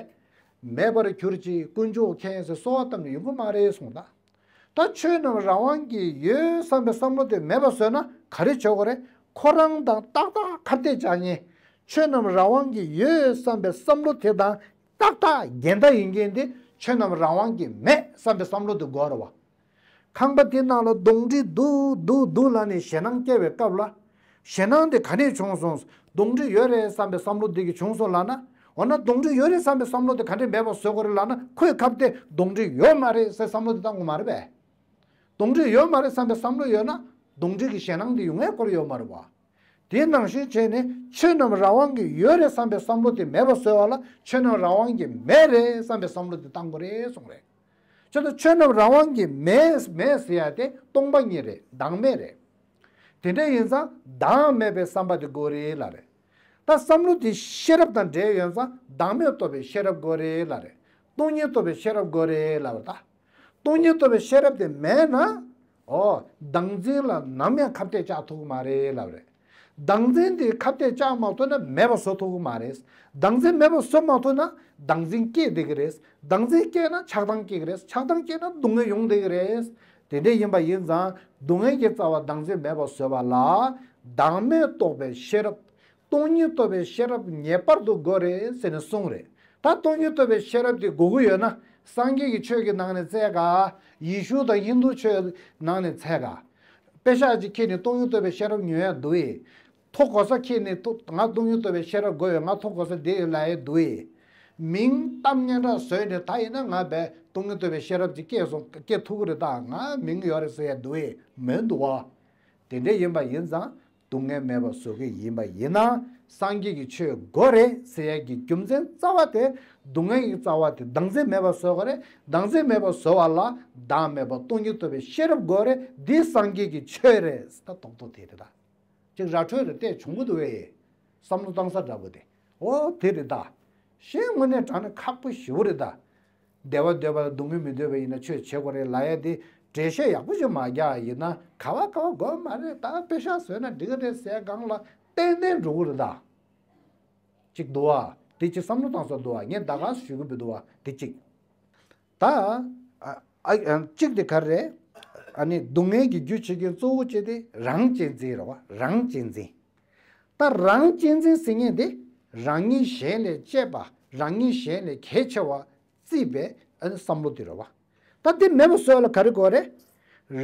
མེད་པར་གྱུར་ཅིག། དཀོན་མཆོག་མཁྱེན་ཟེར་གསོལ་བ་བཏབ་ནས་ཡོང་གི་མ་རེད་གསུངས་ད། ད་ཆོས་རྣམས་རང་དབང་གིས་ཡོད་བསམ་པའི་བསམ་བློ་དེ་མེད་པ་བཟོས་ན་ག་རེ་བྱེད་དགོས་རེད། ཁོ་རང་དང་ཏག་ཏག་ཁ་གཏད་བཅག་མཁན། ཆོས་རྣམས་རང་དབང་གིས་ཡོད་བསམ་པའི་བསམ་བློ་དེ་དང་ཏག་ཏག་འགལ་ཟླ་ཡིན་མཁན་དེ་ཆོས་རྣམས་རང་དབང་གིས་མེད་བསམ་པའི་བསམ་བློ་དེ་དགོས་རེད་བ། ཁང་པ་དེ་ནང་ལ་གདོན་འདྲེ་འདུག་འདུག་འདུག་ལབ་ནས་ཞེད་སྣང་སྐྱེ་བའི་སྐབས་ལ། ཞེད་སྣང་དེ་ག་ནས་བྱུང་སོང་། གདོན་འདྲེ་ཡོད་རེད་བསམ་པའི་བསམ་བློ་དེ་གིས་བྱུང་སོང་ལབ་ན། འོ་ན་གདོན་འདྲེ་ཡོད་རེད་བསམ་པའི་བསམ་བློ་དེ་ག་འདྲས་མེད་པ་བཟོ་དགོས་རེད་ལབ་ན། ཁོས་ཁ་གཏད་གདོན་འདྲེ་ཡོད་མ་རེད་ཟེར་བསམ་བློ་དེ་བཏང་དགོས་མ་རེད་པས། གདོན་འདྲེ་ཡོད་མ་རེད་བསམ་པའི་བསམ་བློ་ཡོད་ན། གདོན་འདྲེ་གི་ཞེད་སྣང་དེ་ཡོང་ཡས་སྐོར་ཡོད་མ་རེད་བ། དེ་ནང་བཞིན་བྱས་ནས་ཆོས་རྣམས་རང་དབང་གིས་ཡོད་རེད་བསམ་པའི་བསམ་བློ་དེ་མེད་པ་བཟོ་བ་ལ་ཆོས་རྣམས་རང་དབང་གིས་མེད་རེད་བསམ་པའི་བསམ་བློ་དེ་བཏང་དགོས་རེད་གསུངས་རེད། ཆོས་དང་ཆོས་རྣམས་རང་དབང་གིས་མེད་མེད་ཟེར་ཡ་དེ་སྟོང་པ་ཉིད་རེད། བདག་མེད་རེད། དེ་འདྲ་ཡིན་ཙང་བདག་མེད་པའི་བསམ་པ་དེ་དགོས་རེད་ལབ་རེད། ད་བསམ་བློ་དེ་ཤེས་རབ་དང་འབྲེལ་ཡོད་ཙང་བདག་མེད་རྟོགས་པའི་ཤེས་རབ་དགོས་རེད་ལབ་རེད། སྟོང་ཉིད་རྟོགས་པའི་ཤེས་རབ་དགོས་རེད་ལབ་རེད་ད། སྟོང་ཉིད་རྟོགས་པའི་ཤེས་རབ་དེ་མེད་ན། ཨོ། བདག་འཛིན་ལ་ནམ་ཡང་ཁ་གཏད་བཅག་ཐུབ་ཀྱི་མ་རེད་ལབ་རེད། བདག་འཛིན་དེ་ཁ་གཏད་བཅག་མ་ཐུབ་ན་མེད་པ་བཟོ་ཐུབ་ཀྱི་མ་རེད། བདག་འཛིན་མེད་པ་བཟོ་མ་ཐུབ་ན་བདག་འཛིན་སྐྱེས་བསྡད་ཀྱི་རེད། བདག་འཛིན་སྐྱེས་ན་ཆགས་སྡང་སྐྱེ་གི་རེད། ཆགས་སྡང་སྐྱེས་ན་སྡུག་བསྔལ་ཡོང་བསྡད་ཀྱི་རེད། དེ་འདྲ་ཡིན་པ་ཡིན་ཙང་སྡུག་བསྔལ་གྱི་རྩ་བ་བདག་འཛིན་མེད་པ་བཟོས་པ་ལ་བདག་མེད་རྟོགས་པའི་ཤེས་རབ། སྟོང་ཉིད་རྟོགས་པའི་ཤེས་རབ་ངེས་པར་དུ་དགོས་རེད་ཟེར་ནས་གསུངས་རེད། ད་སྟོང་ཉིད་རྟོགས་པའི་ཤེས་རབ་དེ་དགོས་ཀྱི་ཡོད་ན་སངས་རྒྱས་ཀྱི་ཆོས་ཀྱི་ནང་ནས་བཙལ་ག་ཡེ་ཤུ་དང་ཧིན་དུ་ཆོས་ནང་ནས་བཙལ་ག་དཔེ་ཤག་ཅིག་ཁྱེར་ནས་སྟོང་ཉིད་རྟོགས་པའི་ཤེས་རབ་ཉོ་ཡ་འདུག་ཨེ། ཐོ་གོ་ས་ཁྱེར་ནས་ཐོ་ང་སྟོང་ཉིད་རྟོགས་པའི་ཤེས་རབ་དགོས་ཡོད། ང་ཐོ་གོ་ས་འདི་ཡོད་ལབ་ཡ་འདུག་ཨེ། མིང་གཏམ་སྙན་གྲགས་བཟོས་ནས་ད་ཡིན་ན་ང་བས་སྟོང་ཉིད་རྟོགས་པའི་ཤེས་རབ་ཅིག་སྐྱེས་སོང་སྐྱེས་ཐུབ་ཀྱི་རེད། ད་ང་མིང་ཡོད་རེད་ཟེར་ཡ་འདུག་ཨེ། མི་འདུག་བ། དེ་འདྲ་ཡིན་པ་ཡིན་ཙང་སྡུག་བསྔལ་མེད་པ་བཟོ་གི་ཡིན་པ་ཡིན་ན་སངས་རྒྱས་ཀྱི་ཆོས་དགོས་རེད་ཟེར་ཡ་གི་རྒྱུ་མཚན་རྩ་བ་དེ་སྡུག་བསྔལ་གྱི་རྩ་བ་དེ་བདག་འཛིན་མེད་པ་བཟོ་དགོས་རེད། བདག་འཛིན་མེད་པ་བཟོ་བ་ལ་བདག་མེད་པ་སྟོང་ཉིད་རྟོགས་པའི་ཤེས་རབ་དགོས་རེད། འདི་སངས་རྒྱས་ཀྱི་ཆོས་རེད། ད་རྡོག་རྡོག་དེ་རེད་ད། ཅིག་ར་འཕྲོད་རེ་བལྟས་བྱུང་གི་འདུག་བས། བསམ་བློ་བཏང་ས་འདྲ་པོ་དེ། ཨོ་དེ་རེད་ད། ཤེས་དངོས་གནས་དྲང་ནས་ཁག་པོ་ཞེ་པོ་རེད་ད། བདེ་བ་འདོད་པ་དང་སྡུག་བསྔལ་མི་འདོད་པ་ཡིན་ན་ཆོས་བྱེད་དགོས་རེད་ལབ་ཡ་དེ་འགྲེལ་བཤད་ཡག་པོ་ཞིག་མ་རྒྱག་ཡིན་ན་ག་བ་ག་བ་དགོས་མ་རེད། ད་དཔེ་ཤག་བཟོས་ན་འགྲིག་གི་རེད་ཟེར་སྒང་ལ་ཏན་ཏན་འགྲོ་གི་རེད་ད། ཅིག་འདུག་བ། དེ་ཅིག་བསམ་བློ་བཏང་ས་འདུག་བ། ངས་ད་ག་ཞུ་གི་མི་འདུག་བ་དེ་ཅིག་ད། ཨ་ཨ་གཅིག་དེ་ག་རེ། ཨ་ནི་སྡུག་བསྔལ་གྱི་རྒྱུ་བྱེད་མཁན་གཙོ་བོ་བྱས་ཏེ་རང་གཅེས་འཛིན་རེད་བ། རང་གཅེས་འཛིན། ད་རང་གཅེས་འཛིན་ཟེར་མཁན་དེ་རང་ཉིད་གཞན་ལས་གཅེས་པ། རང་ཉིད་གཞན་ལས་གལ་ཆེ་བ་བརྩིས་པའི་ཨ་ནི་བསམ་བློ་དེ་རེད་བ། ད་དེ་མེད་པ་བཟོ་ཡ་ལ་ག་རེ་དགོས་རེད།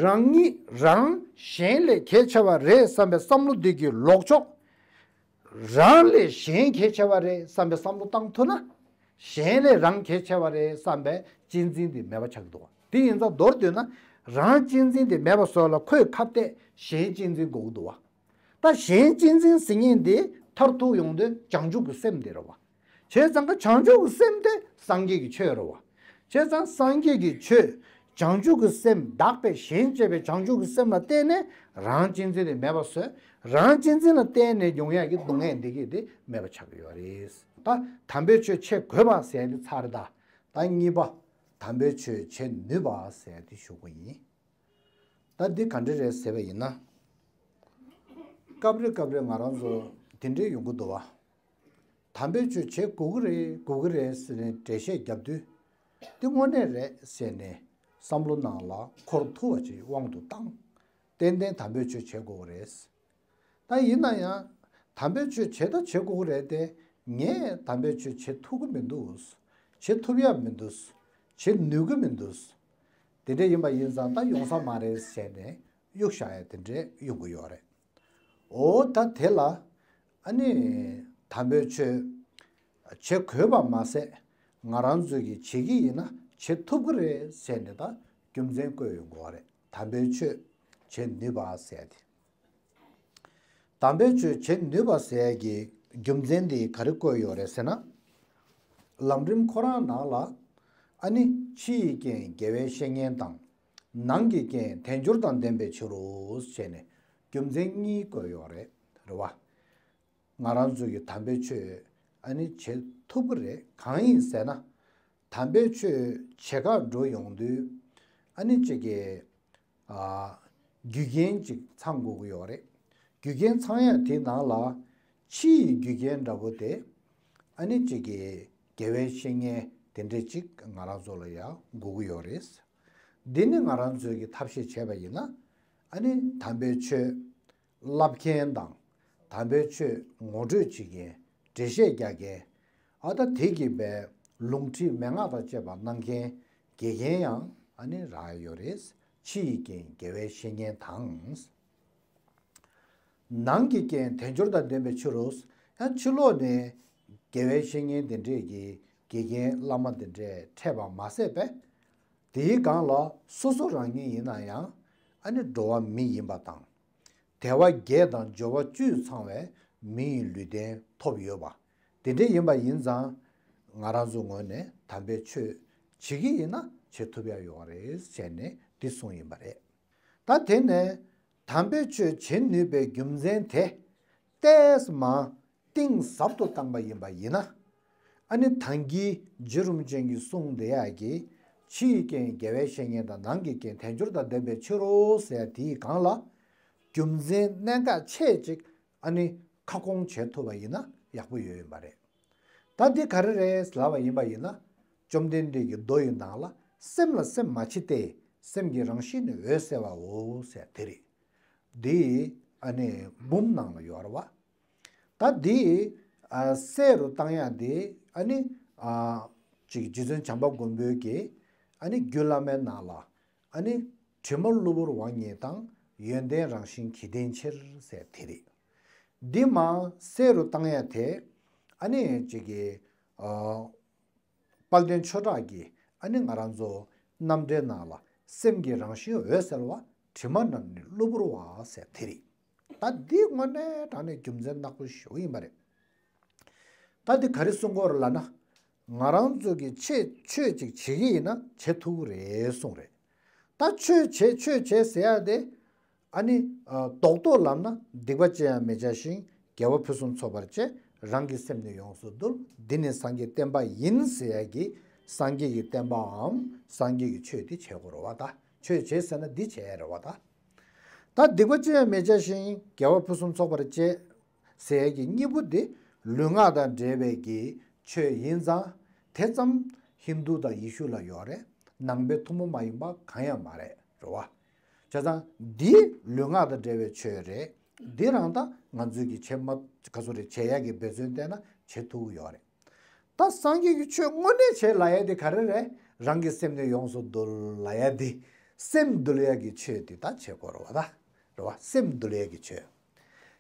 རང་ཉིད་རང་གཞན་ལས་གལ་ཆེ་བ་རེད་བསམ་པའི་བསམ་བློ་འདི་གི་ལོག་ཕྱོགས། རང་ལས་གཞན་གལ་ཆེ་བ་རེད་བསམ་པའི་བསམ་བློ་བཏང་ཐུབ་ན། གཞན་ལས་རང་གལ་ཆེ་བ་རེད་བསམ་པའི་གཅེས་འཛིན་དེ་མེད་པ་ཆགས་འདུག་དེ་ཡིན་ཙང་མདོར་བསྡུས་ན་རང་གཅེས་འཛིན་དེ་མེད་པ་བཟོ་ལ་ཁོས་ཁ་གཏད་གཞན་གཅེས་འཛིན་དགོས་ཀྱི་འདུག་བ། ད་གཞན་གཅེས་འཛིན་ཟེར་མཁན་དེ་མཐར་ཐུག་ཡོང་དུས་བྱང་ཆུབ་ཀྱི་སེམས་དེ་རེད་བ། བྱས་ཙང་ཀ་བྱང་ཆུབ་ཀྱི་སེམས་དེ་སངས་རྒྱས་ཀྱི་ཆོས་རེད་བ། བྱས་ཙང་སངས་རྒྱས་ཀྱི་ཆོས། བྱང་ཆུབ་ཀྱི་སེམས་དག་པའི་གཞན་གཅེས་པའི་བྱང་ཆུབ་ཀྱི་སེམས་ལ་བརྟེན་ནས་རང་གཅེས་འཛིན་དེ་མེད་པ་བཟོས། རང་གཅེས་འཛིན་ལ་བརྟེན་ནས་ཡོང་ཡག་གི་སྡུག་བསྔལ་འདི་གས་དེ་མེད་པ་ཆགས་ཀྱི་ཡོད་རེད། ད་དམ་པའི་ཆོས་བྱེད་དགོས་པ་ཟེར་ཡ་དེ་ཚར་རེད་ད། ད་གཉིས་པ། དམ་པའི་ཆོས་བྱེད་ནུས་པ་ཟེར་ཡ་དེ་ཞུ་དགོས་ཡིན། ད་འདི་ག་འདྲ་རེད་ཟེར་བ་ཡིན་ན། སྐབས་རེ་སྐབས་རེ་ང་རང་ཚོ་དེ་འདྲའི་ཡོང་གི་འདུག་བ། དམ་པའི་ཆོས་བྱེད་དགོས་ཀྱི་རེད་དགོས་ཀྱི་རེད་ཟེར་ནས་འགྲེལ་བཤད་བརྒྱབ་དུས། འདི་དངོས་གནས་རེད་ཟེར་ནས་བསམ་བློ་ནང་ལ་འཁོར་ཐུབ་པ་ཅིག་དབང་དུ་བཏང་། ཏན་ཏན་དམ་པའི་ཆོས་བྱེད་དགོས་ཀྱི་རེད། ད་ཡིན་ན་ཡང་དམ་པའི་ཆོས་བྱེད་ད་བྱེད་དགོས་ཀྱི་རེད་དེ། ངས་དམ་པའི་ཆོས་བྱེད་ཐུབ་ཀྱི་མི་འདུག་བྱེད་ཐུབ་ཡ་མི་འདུག་བྱེད་ནུས་ཀྱི་མི་འདུག་དེ་འདྲ་ཡིན་པ་ཡིན་ཙང་ད་ཡོང་ས་མ་རེད་ཟེར་ནས་གཡུག་བཞག་ཡ་དེ་འདྲས་ཡོང་གི་ཡོད་རེད། འོ་ད་དེ་ལ་ཨ་ནི་དམ་པའི་ཆོས་བྱེད་དགོས་པ་མ་ཟད་ང་རང་ཚོ་གིས་བྱེད་ཀྱི་ཡིན་ན་བྱེད་ཐུབ་ཀྱི་རེད་ཟེར་ནས་ད་རྒྱུ་མཚན་བཀོད་ཡོང་གི་ཡོད་རེད། དམ་པའི་ཆོས་བྱེད་ནུས་པ་ཟེར་ཏེ། དམ་པའི་ཆོས་བྱེད་ནུས་པ་ཟེར་ཡ་གི་རྒྱུ་མཚན་དེ་ག་རེ་བཀོད་ཡོད་རེད་ཟེར་ན། ལམ་རིམ་ཁོ་རང་ནང་ལ་ཨ་ནི་ཕྱི་ཡི་རྐྱེན་དགེ་བའི་བཤེས་གཉེན་དང་། ནང་གི་རྐྱེན་དལ་འབྱོར་དང་ལྡན་པའི་ཕྱིར་རོ་ཞེས་ནས་རྒྱུ་མཚན་གཉིས་བཀོད་ཡོད་རེད། རེད་བ། ང་རང་ཚོ་གི་དམ་པའི་ཆོས་ཨ་ནི་བྱེད་ཐུབ་ཀྱི་རེད། གང་ཡིན་ཟེར་ན། དམ་པའི་ཆོས་བྱེད་གར་འགྲོ་ཡོང་དུས་ཨ་ནི་གཅིག་གི་ཨ། རྒྱུ་རྐྱེན་ཅིག་ཚང་དགོས་ཀྱི་ཡོད་རེད། རྒྱུ་རྐྱེན་ཚང་ཡ་དེ་ནང་ལ་ཕྱི་ཡི་རྒྱུ་རྐྱེན་འདྲ་པོ་དེ་ཨ་ནི་གཅིག་གི་དགེ་བའི་བཤེས་གཉེན་དེ་འདྲས་ཅིག་ང་རང་ཚོ་ལ་ཡང་དགོས་ཀྱི་ཡོད་རེད། འདི་ནི་ང་རང་ཚོས་ཀྱི་ཐབས་ཤེས་བྱས་པ་ཡིན་ན་ཨ་ནི་དམ་པའི་ཆོས་བསླབ་མཁན་དང་། དམ་པའི་ཆོས་ངོ་སྤྲོད་བྱེད་མཁན། འགྲེལ་བཤད་རྒྱག་མཁན། ཨ་ད་དེ་གི་བའི་ལུང་ཁྲིད་མན་ངག་དང་བཅས་པ་གནང་མཁན་དགེ་རྒན་ཡང་ཨ་ནི་རག་ཡོད་རེད། ཕྱི་ཡི་རྐྱེན་དགེ་བའི་བཤེས་གཉེན་དང་། ནང་གི་རྐྱེན་དལ་འབྱོར་དང་ལྡན་པའི་ཕྱིར་རོ། ཡང་ཕྱི་ལོགས་ནས་དགེ་བའི་བཤེས་གཉེན་དེ་འདྲས་ཀྱི་དགེ་རྒན་བླ་མ་དེ་འདྲས་འཕྲད་པ་མ་ཟད་པས། དེའི་སྒང་ལ་སོ་སོ་རང་ཉིད་ཡིན་ན་ཡང་ཨ་ནི་འགྲོ་བ་མི་ཡིན་པ་དང་། དལ་བ་བརྒྱད་དང་འབྱོར་བ་བཅུས་ཚང་བའི་མི་ཡི་ལུས་རྟེན་ཐོབ་ཡོད་པ། དེ་འདྲ་ཡིན་པ་ཡིན་ཙང་། ང་རང་ཚོ་ངོས་ནས་དམ་པའི་ཆོས་བྱེད་ཀྱི་ཡིན་ན་བྱེད་ཐུབ་ཡ་ཡོད་རེད་ཟེར་ནས་འདི་གསུངས་ཡིན་པ་རེད། ད་དེ་ནས་དམ་པའི་ཆོས་བྱེད་ནུས་པའི་རྒྱུ་མཚན་དེ་ཏོག་ཙམ་ གཏིང་ཟབ་ཏུ་བཏང་པ་ཡིན་པ་ཡིན་ན། ཨ་ནི་ད་གིན་རྗེ་རིན་པོ་ཆེ་གིས་གསུངས་བསྡད་ཡག་གི། ཕྱི་ཡི་རྐྱེན་དགེ་བའི་བཤེས་གཉེན་དང་། ནང་གི་རྐྱེན་དལ་འབྱོར་དང་ལྡན་པའི་ཕྱིར་རོ་ཟེར་དེའི་སྒང་ལ། རྒྱུ་མཚན་གནད་འགག་ཆེ་གཅིག་ཨ་ནི་ཁ་སྐོང་བྱེད་ཐུབ་པ་ཡིན་ན་ཡག་པོ་ཡོད་ཡིན་པ་རེད། ད་འདི་ག་རེ་རེད་ལབ་པ་ཡིན་པ་ཡིན་ན། བཅོམ་ལྡན་འདས་ཀྱི་མདོ་ཡི་ནང་ལ། སེམས་ལ་སེམས་མ་མཆིས་ཏེ། སེམས་ཀྱི་རང་བཞིན་ནི་འོད་གསལ་བའོ་ཟེར་དེ་རེད། འདི་ཨ་ནི་འབུམ་ནང་ལ་ཡོད་རེད་བ། ད་འདི་ཨ་གསལ་རུ་བཏང་ཡག་འདི་ཨ་ནི་ཨ་ཅིག་རྗེ་བཙུན་བྱམས་པ་མགོན་པོའི་གི་ཨ་ནི་རྒྱུད་བླ་མའི་ནང་ལ། ཨ་ནི་དྲི་མ་གློ་བུར་བ་ཉིད་དང་། ཡོན་ཏན་རང་བཞིན་གྱིས་བརྟེན་ཕྱིར་ཟེར་དེ་རེད། འདི་མར་གསལ་རུ་བཏང་ཡག་དེ་ཨ་ནི་ཅིག་གི་ཨ་དཔལ་ལྡན་ཆོས་གྲགས་ཀྱིས་ཨ་ནི་ང་རང་ཚོ་རྣམ་འགྲེལ་ནང་ལ། སེམས་ཀྱི་རང་བཞིན་འོད་གསལ་བ། དྲི་མ་རྣམས་ནི་གློ་བུར་བ་ཟེར་དེ་རེད། ད་འདི་དངོས་གནས་དྲང་གནས་རྒྱུ་མཚན་ནག་པོ་ཞེ་པོ་ཡིན་པ་རེད། ད་འདི་ག་རེ་གསུང་གི་ཡོད་རེད་ལབ་ན། ང་རང་ཚོ་གི་ཆེད་ཆོས་ཅིག་བྱེད་ཀྱི་ཡིན་ན་བྱེད་ཐུབ་ཀྱི་རེད་གསུངས་རེད། ད་ཆོས་བྱེད་ཆོས་བྱེད་ཟེར་ཡག་དེ། ཨ་ནི་ཨ་རྡོག་རྡོག་ལབ་ན། སྡིག་པ་ཅི་ཡང་མི་བྱ་ཞིང་། དགེ་བ་ཕུན་སུམ་ཚོགས་པར་སྤྱད། རང་གི་སེམས་ནི་ཡོངས་སུ་འདུལ། འདི་ནི་སངས་རྒྱས་བསྟན་པ་ཡིན་ཟེར་ཡག་གི། སངས་རྒྱས་ཀྱི་བསྟན་པའམ་སངས་རྒྱས་ཀྱི་ཆོས་འདི་བྱེད་དགོས་རེད་བ། ད་ཆོས་བྱེད་ཟེར་ན་འདི་བྱེད་ཡག་རེད་བ། ད་ད་སྡིག་པ་ཅི་ཡང་མི་བྱ་ཞིང་། དགེ་བ་ཕུན་སུམ་ཚོགས་པར་སྤྱད་ཟེར་ཡག་གི་གཉིས་པོ་འདི་ལུས་ངག་དང་འབྲེལ་བའི་གི་ཆོས་ཡིན་ཙང་། དེ་ཙམ་ཧིན་དུ་དང་ཡེ་ཤུ་ལ་ཡོད་རེད། ནང་པའི་ཐུན་མོང་མ་ཡིན་པ་གང་ཡང་མ་རེད། རེད་བ། བྱས་ཙང་འདི་ལུས་ངག་དང་འབྲེལ་བའི་ཆོས་རེད། འདི་རང་ད་ང་ཚོས་ཀྱི་བྱེད་མ་ག་ཚོད་རེད། བྱེད་ཡག་གི་འབད་བརྩོན་བསྟན་ན་བྱེད་ཐུབ་ཀྱི་ཡོད་རེད། ད་སངས་རྒྱས་ཀྱི་ཆོས་དངོས་གནས་བྱེད་ལབ་ཡག་དེ་ག་རེ་རེད། རང་གི་སེམས་ནི་ཡོངས་སུ་འདུལ་ལབ་ཡག་དེ། སེམས་འདུལ་ཡག་གི་ཆོས་དེ་ད་བྱེད་དགོས་རེད་བ། ད་རེད་བ། སེམས་འདུལ་ཡག་གི་ཆོས།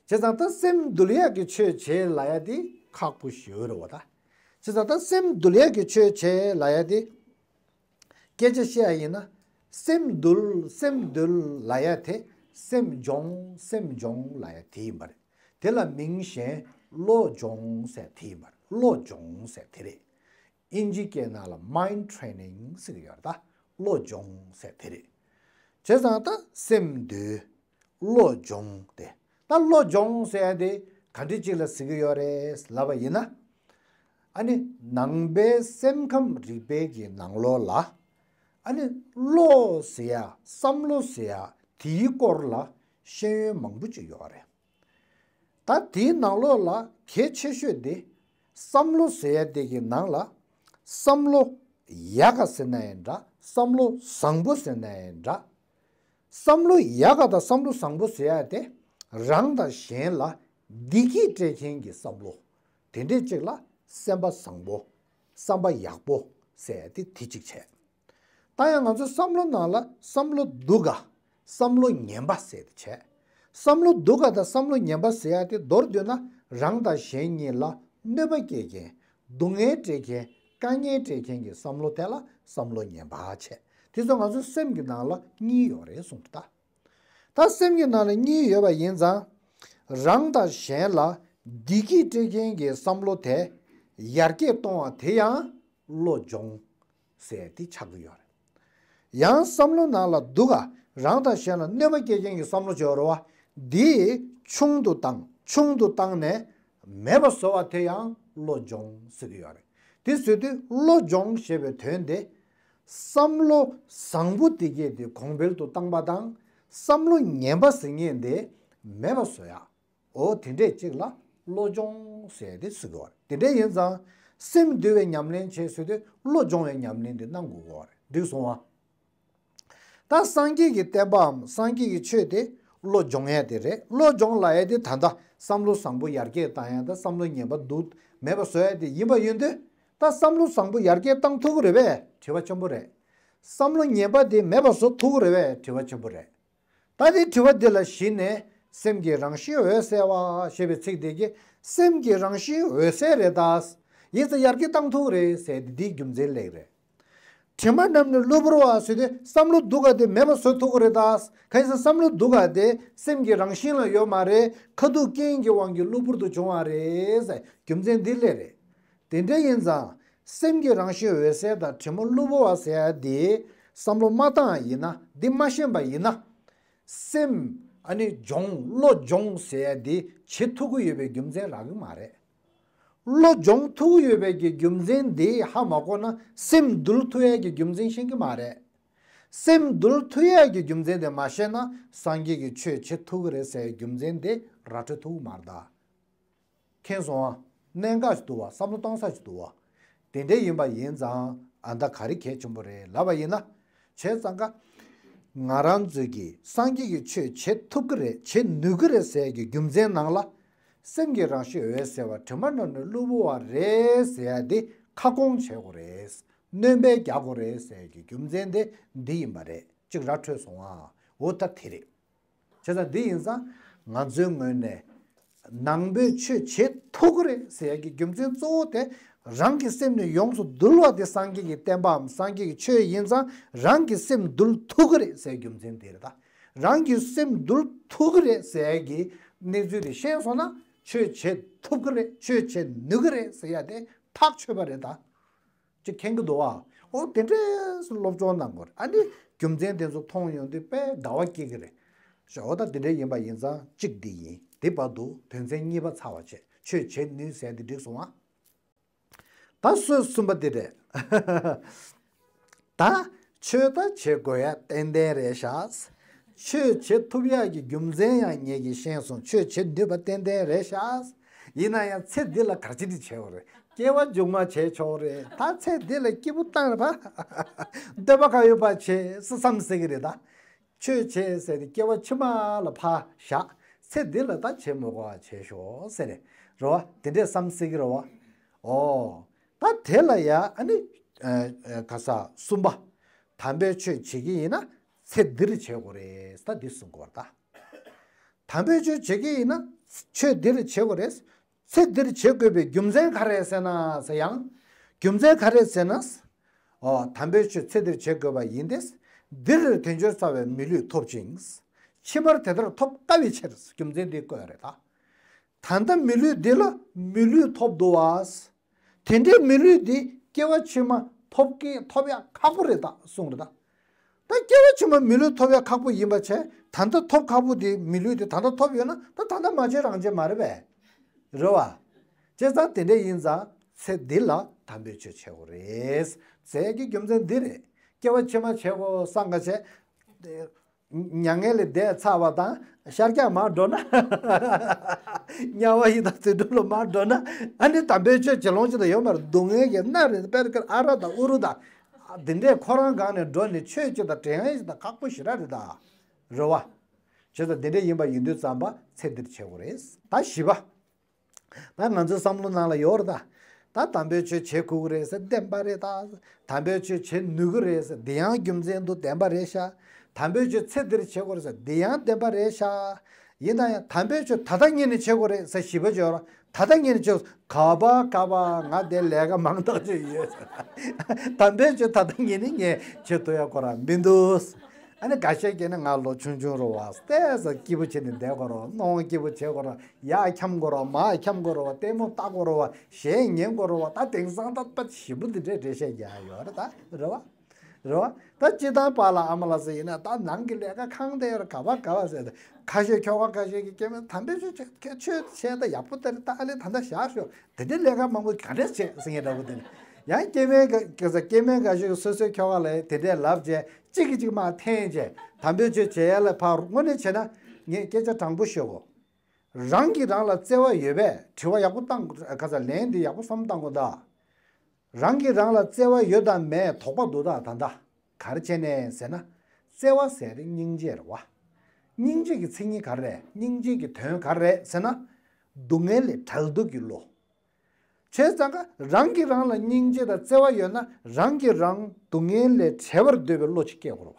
བྱས་ཙང་ད་སེམས་འདུལ་ཡག་གི་ཆོས་བྱེད་ལབ་ཡག་དེ་ཁག་པོ་ཞེ་པོ་རེད་བ། ད་བྱས་ཙང་ད་སེམས་འདུལ་ཡག་གི་ཆོས་བྱེད་ལབ་ཡག་དེ། སྐད་ཆ་བཤད་ཡ་ཡིན་ན། སེམས་འདུལ་སེམས་འདུལ་ལབ་ཡ་དེ། སེམས་སྦྱོང་སེམས་སྦྱོང་ལབ་ཡ་དེ་ཡིན་པ་རེད། དེ་ལ་མིང་གཞན་བློ་སྦྱོང་ཟེར་དེ་ཡིན་པ་རེད། བློ་སྦྱོང་ཟེར་དེ་རེད། ཨིན་ཇི་སྐད་ནང་ལ་mind training ཟེར་གྱི་ཡོད་རེད། ད་བློ་སྦྱོང་ཟེར་དེ་རེད། བྱས་ཙང་ད་སེམས་འདུལ། བློ་སྦྱོང་སྟེ། ད་བློ་སྦྱོང་ཟེར་ཡ་དེ་ག་འདྲ་ཅིག་ལ་ཟེར་གྱི་ཡོད་རེད་ལབ་པ་ཡིན་ན། ཨ་ནི་ནང་པའི་སེམས་ཁམས་རིག་པའི་གི་ནང་ལོགས་ལ། ཨ་ནི་བློ་ཟེར་ཡ་བསམ་བློ་ཟེར་ཡ་དེའི་སྐོར་ལ་ཤེས་ཡོན་མང་པོ་ཅིག་ཡོད་རེད། ད་དེའི་ནང་ལོགས་ལ་གལ་ཆེ་ཤོས་དེ། བསམ་བློ་ཟེར་ཡ་དེ་གི་ནང་ལ། བསམ་བློ་ཡག་ག་ཟེར་ན་ཡང་འདྲ། བསམ་བློ་བཟང་པོ་ཟེར་ན་ཡང་འདྲ། བསམ་བློ་ཡག་ག་དང་བསམ་བློ་བཟང་པོ་ཟེར་ཡ་དེ། རང་དང་གཞན་ལ་བདེ་སྐྱིད་སྤྲད་མཁན་གྱི་བསམ་བློ། དེ་འདྲས་ཅིག་ལ་སེམས་པ་བཟང་པོ། བསམ་པ་ཡག་པོ་ཟེར་ཡ་དེ་དེ་གཅིག་བྱས། ད་ཡང་ང་ཚོའི་བསམ་བློ་ནང་ལ་བསམ་བློ་སྡུག་ག་བསམ་བློ་ངན་པ་ཟེར་ཏེ་བྱས། བསམ་བློ་སྡུག་ག་དང་བསམ་བློ་ངན་པ་ཟེར་ཡ་དེ་མདོར་བསྡུས་ན། རང་དང་གཞན་གཉིས་ལ་གནོད་པ་སྐྱེལ་མཁན། སྡུག་བསྔལ་སྤྲད་མཁན། དཀའ་ངལ་སྤྲད་མཁན་གྱི་བསམ་བློ་དེ་ལ་བསམ་བློ་ངན་པ་བྱས། དེ་ཚོ་ང་ཚོའི་སེམས་ཀྱི་ནང་ལ་གཉིས་ཡོད་རེད་གསུངས་ད། ད་སེམས་ཀྱི་ནང་ལ་གཉིས་ཡོད་པ་ཡིན་ཙང་། རང་དང་གཞན་ལ་བདེ་སྐྱིད་སྤྲད་མཁན་གྱི་བསམ་བློ་དེ་ཡར་རྒྱས་གཏོང་བ་དེ་ཡང་བློ་སྦྱོང་ཟེར་དེ་ཆགས་ཀྱི་ཡོད་རེད། ཡང་བསམ་བློ་ནང་ལ་སྡུག་ག་རང་དང་གཞན་ལ་གནོད་པ་སྐྱེལ་མཁན་གྱི་བསམ་བློ་བྱེད་པ་རེད་བ། འདི་ཆུང་དུ་བཏང་ཆུང་དུ་བཏང་ནས་མེད་པ་བཟོ་བ་དེ་ཡང་བློ་སྦྱོང་ཟེར་གྱི་ཡོད་རེད། དེ་ཟེར་དུས་བློ་སྦྱོང་ཞེས་པའི་དོན་དེ། བསམ་བློ་བཟང་པོ་དེ་གས་དེ་གོང་འཕེལ་དུ་བཏང་པ་དང་། བསམ་བློ་ངན་པ་ཟེར་མཁན་དེ་མེད་པ་བཟོ་ཡ། འོ་དེ་འདྲས་ཅིག་ལ་བློ་སྦྱོང་ཟེར་ཏེ་ཟེར་གི་ཡོད་རེད། དེ་འདྲས་ཡིན་ཙང་སེམས་འདུལ་བའི་ཉམས་ལེན་བྱེད་ཟེར་དུས་བློ་སྦྱོང་བའི་ཉམས་ལེན་དེ་གནང་དགོས་ཀྱི་ཡོད་རེད། འགྲིག་སོང་ཨ། ད་སངས་རྒྱས་ཀྱི་བསྟན་པའམ་སངས་རྒྱས་ཀྱི་ཆོས་དེ་བློ་སྦྱོང་ཡ་དེ་རེད། བློ་སྦྱོང་ལབ་ཡ་དེ་ད་ལྟ་བསམ་བློ་བཟང་པོ་ཡར་རྒྱས་བཏང་ཡ་དང་བསམ་བློ་ངན་པ་སྡུག་མེད་པ་བཟོ་ཡ་དེ་ཡིན་པ་ཡིན་དུས། ད་བསམ་བློ་བཟང་པོ་ཡར་རྒྱས་བཏང་ཐུབ་ཀྱི་རེད་པས། དྲི་བ་ཆེན་པོ་རེད། བསམ་བློ་ངན་པ་དེ་མེད་པ་བཟོ་ཐུབ་ཀྱི་རེད་པས། དྲི་བ་ཆེན་པོ་རེད། ད་དེ་དྲི་བ་འདི་ལ་གཞི་ནས་སེམས་ཀྱི་རང་བཞིན་འོད་གསལ་བ་ཞེས་པའི་ཚིག་དེ་གིས་སེམས་ཀྱི་རང་བཞིན་འོད་གསལ་རེད་ད། ཡིན་ཙང་ཡར་རྒྱས་བཏང་ཐུབ་རེད་ཟེར་ཏེ་འདིའི་རྒྱུ་མཚན་སླེབས་རེད། དྲི་མ་རྣམས་ནི་གློ་བུར་བ་ཟེར་དུས་བསམ་བློ་སྡུག་ག་དེ་མེད་པ་བཟོ་ཐུབ་ཀྱི་རེད་ད། གང་ཡིན་ཟེར་བསམ་བློ་སྡུག་ག་དེ་སེམས་ཀྱི་རང་བཞིན་ལ་ཡོད་མ་རེད། ཁ་ཐུག་རྐྱེན་གྱི་དབང་གིས་གློ་བུར་དུ་བྱུང་བ་རེད་ཟེར་རྒྱུ་མཚན་འདི་སླེབས་རེད། དེ་འདྲ་ཡིན་ཙང་། སེམས་ཀྱི་རང་བཞིན་འོད་གསལ་དང་དྲི་མ་གློ་བུར་བ་ཟེར་ཡ་དེ་བསམ་བློ་མ་བཏང་བ་ཡིན་ན། འདི་མ་ཤེས་པ་ཡིན་ན། སེམས་ཨ་ནི་སྦྱོང་བློ་སྦྱོང་ཟེར་ཡ་དེ་བྱེད་ཐུབ་ཀྱི་ཡོད་པའི་རྒྱུ་མཚན་རག་གི་མ་རེད། བློ་སྦྱོང་ཐུབ་ཡོད་པའི་གི་རྒྱུ་མཚན་འདི་ཧ་མ་གོ་ན་སེམས་འདུལ་ཐུབ་ཡས་ཀྱི་རྒྱུ་མཚན་ཤེས་ཀྱི་མ་རེད། སེམས་འདུལ་ཐུབ་ཡས་ཀྱི་རྒྱུ་མཚན་དེ་མ་ཤེས་ན་སངས་རྒྱས་ཀྱི་ཆོས་བྱེད་ཐུབ་ཀྱི་རེད་ཟེར་རྒྱུ་མཚན་དེ་ར་འཕྲོད་ཐུབ་ཀྱི་མ་རེད་ད། མཁྱེན་སོང་ཨ། གནད་འགག་ཅིག་འདུག་བ། བསམ་བློ་གཏོང་ས་ཅིག་འདུག་བ། དེ་འདྲ་ཡིན་པ་ཡིན་ཙང་ཨ་ད་ག་རེ་གལ་ཆེན་པོ་རེད་ལབ་པ་ཡིན་ན། བྱས་ཙང་ཀ། ང་རང་ཚོས་ཀྱིས་སངས་རྒྱས་ཀྱི་ཆོས་བྱེད་ཐུབ་ཀྱི་རེད་བྱེད་ནུས་ཀྱི་རེད་ཟེར་གྱི་རྒྱུ་མཚན་ནང་ལ། སེམས་ཀྱི་རང་གཤིས་འོད་གསལ་བ་དྲི་མ་མེད་ནི་གློ་བུར་བ་རེད་ཟེར་ཡ་དེ་ཁ་སྐོང་བྱེད་དགོས་རེད། སྣོན་པ་རྒྱག་དགོས་རེད་ཟེར་གྱི་རྒྱུ་མཚན་དེ་འདི་ཡིན་པ་རེད། གཅིག་ར་འཕྲོད་སོང་ཨ། འོ་ད་དེ་རེད། བྱས་ཙང་འདི་ཡིན་ཙང་ང་ཚོའི་ངོས་ནས་ནང་པའི་ཆོས་བྱེད་ཐུབ་ཀྱི་རེད་ཟེར་ཡ་གི་རྒྱུ་མཚན་གཙོ་བོ་དེ་རང་གི་སེམས་ནི་ཡོངས་སུ་འདུལ་བ་དེ་སངས་རྒྱས་ཀྱི་བསྟན་པའམ་སངས་རྒྱས་ཀྱི་ཆོས་ཡིན་ཙང་རང་གི་སེམས་འདུལ་ཐུབ་ཀྱི་རེད་ཟེར་རྒྱུ་མཚན་དེ་རེད་ད། རང་གི་སེམས་འདུལ་ཐུབ་ཀྱི་རེད་ཟེར་ཡ་གི་གནས་ཚུལ་དེ་ཤེས་སོང་ན་ཆོས་བྱེད་ཐུབ་ཀྱི་རེད་ཆོས་བྱེད་ནུས་ཀྱི་རེད་ཟེར་ཡ་དེ་ཐག་ཆོད་པ་རེད་ད། ཅིག་མཁྱེན་གྱི་འདུག་བ། ཨོ་དེ་འདྲས་སློབ་སྦྱོང་གནང་དགོས་རེད། ཨ་ནི་རྒྱུ་མཚན་དེ་ཚོ་མཐོང་ཡོང་དུས་དཔེ་དགའ་བ་སྐྱེ་གི་རེད། ཤོག་ཨོ་ད་དེ་འདྲས་ཡིན་པ་ཡིན་ཙང་གཅིག་འདི་ཡིན། དེ་བར་དུ་དོན་ཚན་གཉིས་པ་ཚར་བ་བྱས་ཆོས་བྱེད་ནུས་ཟེར་འདི་འགྲིག་སོང་ཨ། ད་སྲོལ་གསུམ་པ་འདི་རེད། ད་ཆོས་ད་བྱེད་དགོས་ཡ་ཏན་ཏན་རེད་ཤག་ཆོས་བྱེད་ཐུབ་ཡག་གི་རྒྱུ་མཚན་ཡང་ངེད་ཀྱིས་ཤེས་སོང་། ཆོས་བྱེད་ནུས་པ་ཏན་ཏན་རེད་ཤག་ཡིན་ན་ཡང་ཚེ་འདི་ལ་ག་རེ་བྱེད་དགོས་རེད། སྐྱེ་བ་མཇུག་མ་བྱས་ཆོག་རེད། ད་ཚེ་འདི་ལ་སྐྱིད་པོ་བཏང་རེད་པ། འདོད་པ་གང་ཡོད་པ་བྱེད་ཟེར་བསམ་སྲིད་ཀྱི་རེད་ད། ཆོས་བྱེད་ཟེར་ཏེ་སྐྱེ་བ་ཕྱི་མ་ལ་ཕར་བཞག་ཚེ་འདི་ལ་ད་བྱེད་མི་དགོས་པ་བྱས་ཤོག་ཟེར་རེད་བ། དེ་འདྲས་བསམ་སྲིད་ཀྱི་རེད་བ། ཨོ། ད་དེ་ལ་ཡ་ཨ་ནི། ཨ་ཨ་ག་ས་གསུམ་པ། དམ་པའི་ཆོས་བྱེད་ཀྱི་ཡིན་ན་ཚེ་འདིར་བྱེད་དགོས་རེད། ད་འདི་གསུང་དགོས་རེད་ད། དམ་པའི་ཆོས་བྱེད་ཀྱི་ཡིན་ན་ཆོས་འདིར་བྱེད་དགོས་རེད། ཚེ་འདིར་བྱེད་དགོས་པའི་རྒྱུ་མཚན་ག་རེ་ཟེར་ན་ཟེར་ཡང་། རྒྱུ་མཚན་ག་རེ་ཟེར་ན། ཨོ་དམ་པའི་ཆོས་ཚེ་འདིར་བྱེད་དགོས་པ་ཡིན་ཏེ། འདིར་དལ་འབྱོར་རྩ་བའི་མི་ལུས་ཐོབ་ཅིང་། ཕྱི་མར་དེ་ལྟར་ཐོབ་དཀའ་བའི་ཕྱིར། རྒྱུ་མཚན་འདི་བཀོད་རེད་ད། ད་ལྟ་མི་ལུས་འདི་ལ་མི་ལུས་ཐོབ་འདུག་བ། དེ་འདྲའི་མི་ལུས་འདི་སྐྱེ་བ་ཕྱི་མ་ཐོབ་ཀྱི་ཐོབ་ཡག་ཁག་པོ་རེད་ད་གསུངས་རེད་ད། ད་སྐྱེ་བ་ཕྱི་མ་མི་ལུས་ཐོབ་ཡག་ཁག་པོ་ཡིན་པ་བྱས་ད་ལྟ་ཐོབ་ཁག་པོ་དེ་མི་ལུས་དེ་ད་ལྟ་ཐོབ་ཡོད་ན་ད་ད་ལྟ་མ་བྱས་རང་བྱས་མ་རེད་པས། རེད་བ། བྱས་ཙང་དེ་འདྲ་ཡིན་ཙང་ཚེ་འདི་ལ་དམ་པའི་ཆོས་བྱེད་དགོས་རེད། ཟེར་གྱི་རྒྱུ་མཚན་འདི་རེད། སྐྱེ་བ་ཕྱི་མ་བྱེད་དགོས་བསམ་ག་བྱས། མྱ་ངན་ལས་འདས་ཚར་བ་དང་ཤར་རྒྱག་མར་འགྲོ་ན། དམྱལ་བ་ཡི་དྭགས་དུད་འགྲོ་ལ་མར་འགྲོ་ན་ཨ་ནི་དམ་པའི་ཆོས་བྱེད་ལོང་ཅི་དང་ཡོད་མ་རེད། སྡུག་བསྔལ་གྱི་མནར་རེད། དཔེར་ན་ཨ་ར་དང་ཨུ་རུ་དང་། འདི་འདྲས་ཁོ་རང་སྒང་ནས་འགྲོ་ནས་ཆོས་ཅི་དང་དྲན་ཡ་ཅི་དང་ཁག་པོ་ཞེ་དྲག་རེད་ད། རེད་བ། བྱས་ཙང་འདི་འདྲས་ཡིན་པ་ཡིན་དུས་ཙམ་པ་ཚེ་འདིར་བྱེད་དགོས་རེད། ད་བཞི་པ། ད་ང་ཚོའི་བསམ་བློ་ནང་ལ་ཡོད་རེད་ད། ད་དམ་པའི་ཆོས་བྱེད་དགོས་ཀྱི་རེད་ཟེར་བདེན་པ་རེད་ད། དམ་པའི་ཆོས་བྱེད་ནུས་ཀྱི་རེད་ཟེར་འདི་ཡང་རྒྱུ་མཚན་དུ་བདེན་པ་རེད་ཤག་དམ་པའི་ཆོས་ཚེ་འདིར་བྱེད་དགོས་རེད་ཟེར་འདི་ཡང་བདེན་པ་རེད་ཤག་ཡིན་ན་ཡང་དམ་པའི་ཆོས་ད་ལྟ་ཉིད་ནས་བྱེད་དགོས་རེད་ཟེར་བཞི་པ་བརྗོད་རོགས། ད་ལྟ་ཉིད་ནས་བྱེད་དགོས། ག་པ་ག་པ་ང་དེ་ལས་ཀ་མང་དག་ཅིག་ཡོད། དམ་པའི་ཆོས་ད་ལྟ་ཉིད་ནས་ངས་བྱེད་ཐུབ་ཡ་ཁོ་རང་མི་འདུག་ཨ་ནི་འགའ་ཤས་ཀྱིས་ནི་ང་ལོ་ཆུང་ཆུང་རེད་བ། ལྟས་ས་སྐྱིད་པོ་བྱས་ནས་བསྡད་དགོས་རེད་བ། སྣང་བ་སྐྱིད་པོ་བྱེད་དགོས་རེད་བ། ཡར་འཁྱམ་དགོས་རེད་བ། མར་འཁྱམ་དགོས་རེད་བ། ལྟད་མོ་ལྟ་དགོས་རེད་བ། གཞས་ཉན་དགོས་རེད་བ། ད་དེང་སང་ད་དཔེ་ཞིམ་པོ་འདི་འདྲས་འགྲེལ་བཤད་རྒྱག་ཡོད་རེད་ད། རེད་བ། རེད་བ། ད་སྤྱིར་བཏང་པཱ་ལགས་ཨ་མ་ལགས་ཟེར་ཡིན་ན་ད་ནང་གི་ལས་ཀ་གང་དེ་ཡོད་རེད། ག་པ་ག་པ་ཟེར་ཏེ་ཁ་ཤས་ཁྱོ་ག་ཁ་ཤས་ཀྱིས་སྐྱེ་དམན་དམ་པའི་ཆོས་བྱེད་ཆོས་བྱས་ད་ཡག་པོ་དེ་རེད། ད་ཨ་ལས་ད་ད་བཞག་ཤོག་དེ་འདྲའི་ལས་ཀ་མང་པོ་ག་འདྲས་བྱེད་ཟེར་མཁན་འདྲ་པོ་དེ་ནི། ཡང་སྐྱེ་དམན་ག་ག་ས་སྐྱེ་དམན་འགའ་ཤས་ཀྱིས་སོ་སོའི་ཁྱོ་ག་ལ་དེ་འདྲས་ལབ་བྱས་གཅིག་གིས་གཅིག་དམག་འཐེན་བྱས་དམ་པའི་ཆོས་བྱེད་ཡ་ལ་ཕར་དངོས་གནས་བྱས་ན་ངས་སྐད་ཆ་དྲང་པོ་ཤོད་གོ། རང་གིས་རང་ལ་བརྩེ་བ་ཡོད་པས་དྲི་བ་ཡག་པོ་བཏང་ག་ས་ལན་འདི་ཡག་པོ་བསམ་བཏང་གོ་ད། རང་གིས་རང་ལ་བརྩེ་བ་ཡོད་དང་མེད་དོགས་པ་འདུག་ད་ད་ད། ག་རེ་བྱས་ནས་ཟེར་ན། བརྩེ་བ་ཟེར་དེ་སྙིང་རྗེ་རེད་བ། སྙིང་རྗེ་གི་མཚན་ཉིད་ག་རེ་རེད། སྙིང་རྗེ་གི་དོན་ག་རེ་རེད་ཟེར་ན། སྡུག་བསྔལ་ལས་བྲལ་འདོད་ཀྱི་བློ། བྱས་ཙང་ཀ་རང་གིས་རང་ལ་སྙིང་རྗེ་དང་བརྩེ་བ་ཡོད་ན་རང་གིས་རང་སྡུག་བསྔལ་ལས་བྲལ་བར་འདོད་པའི་བློ་ཅིག་སྐྱེ་དགོས་རེད་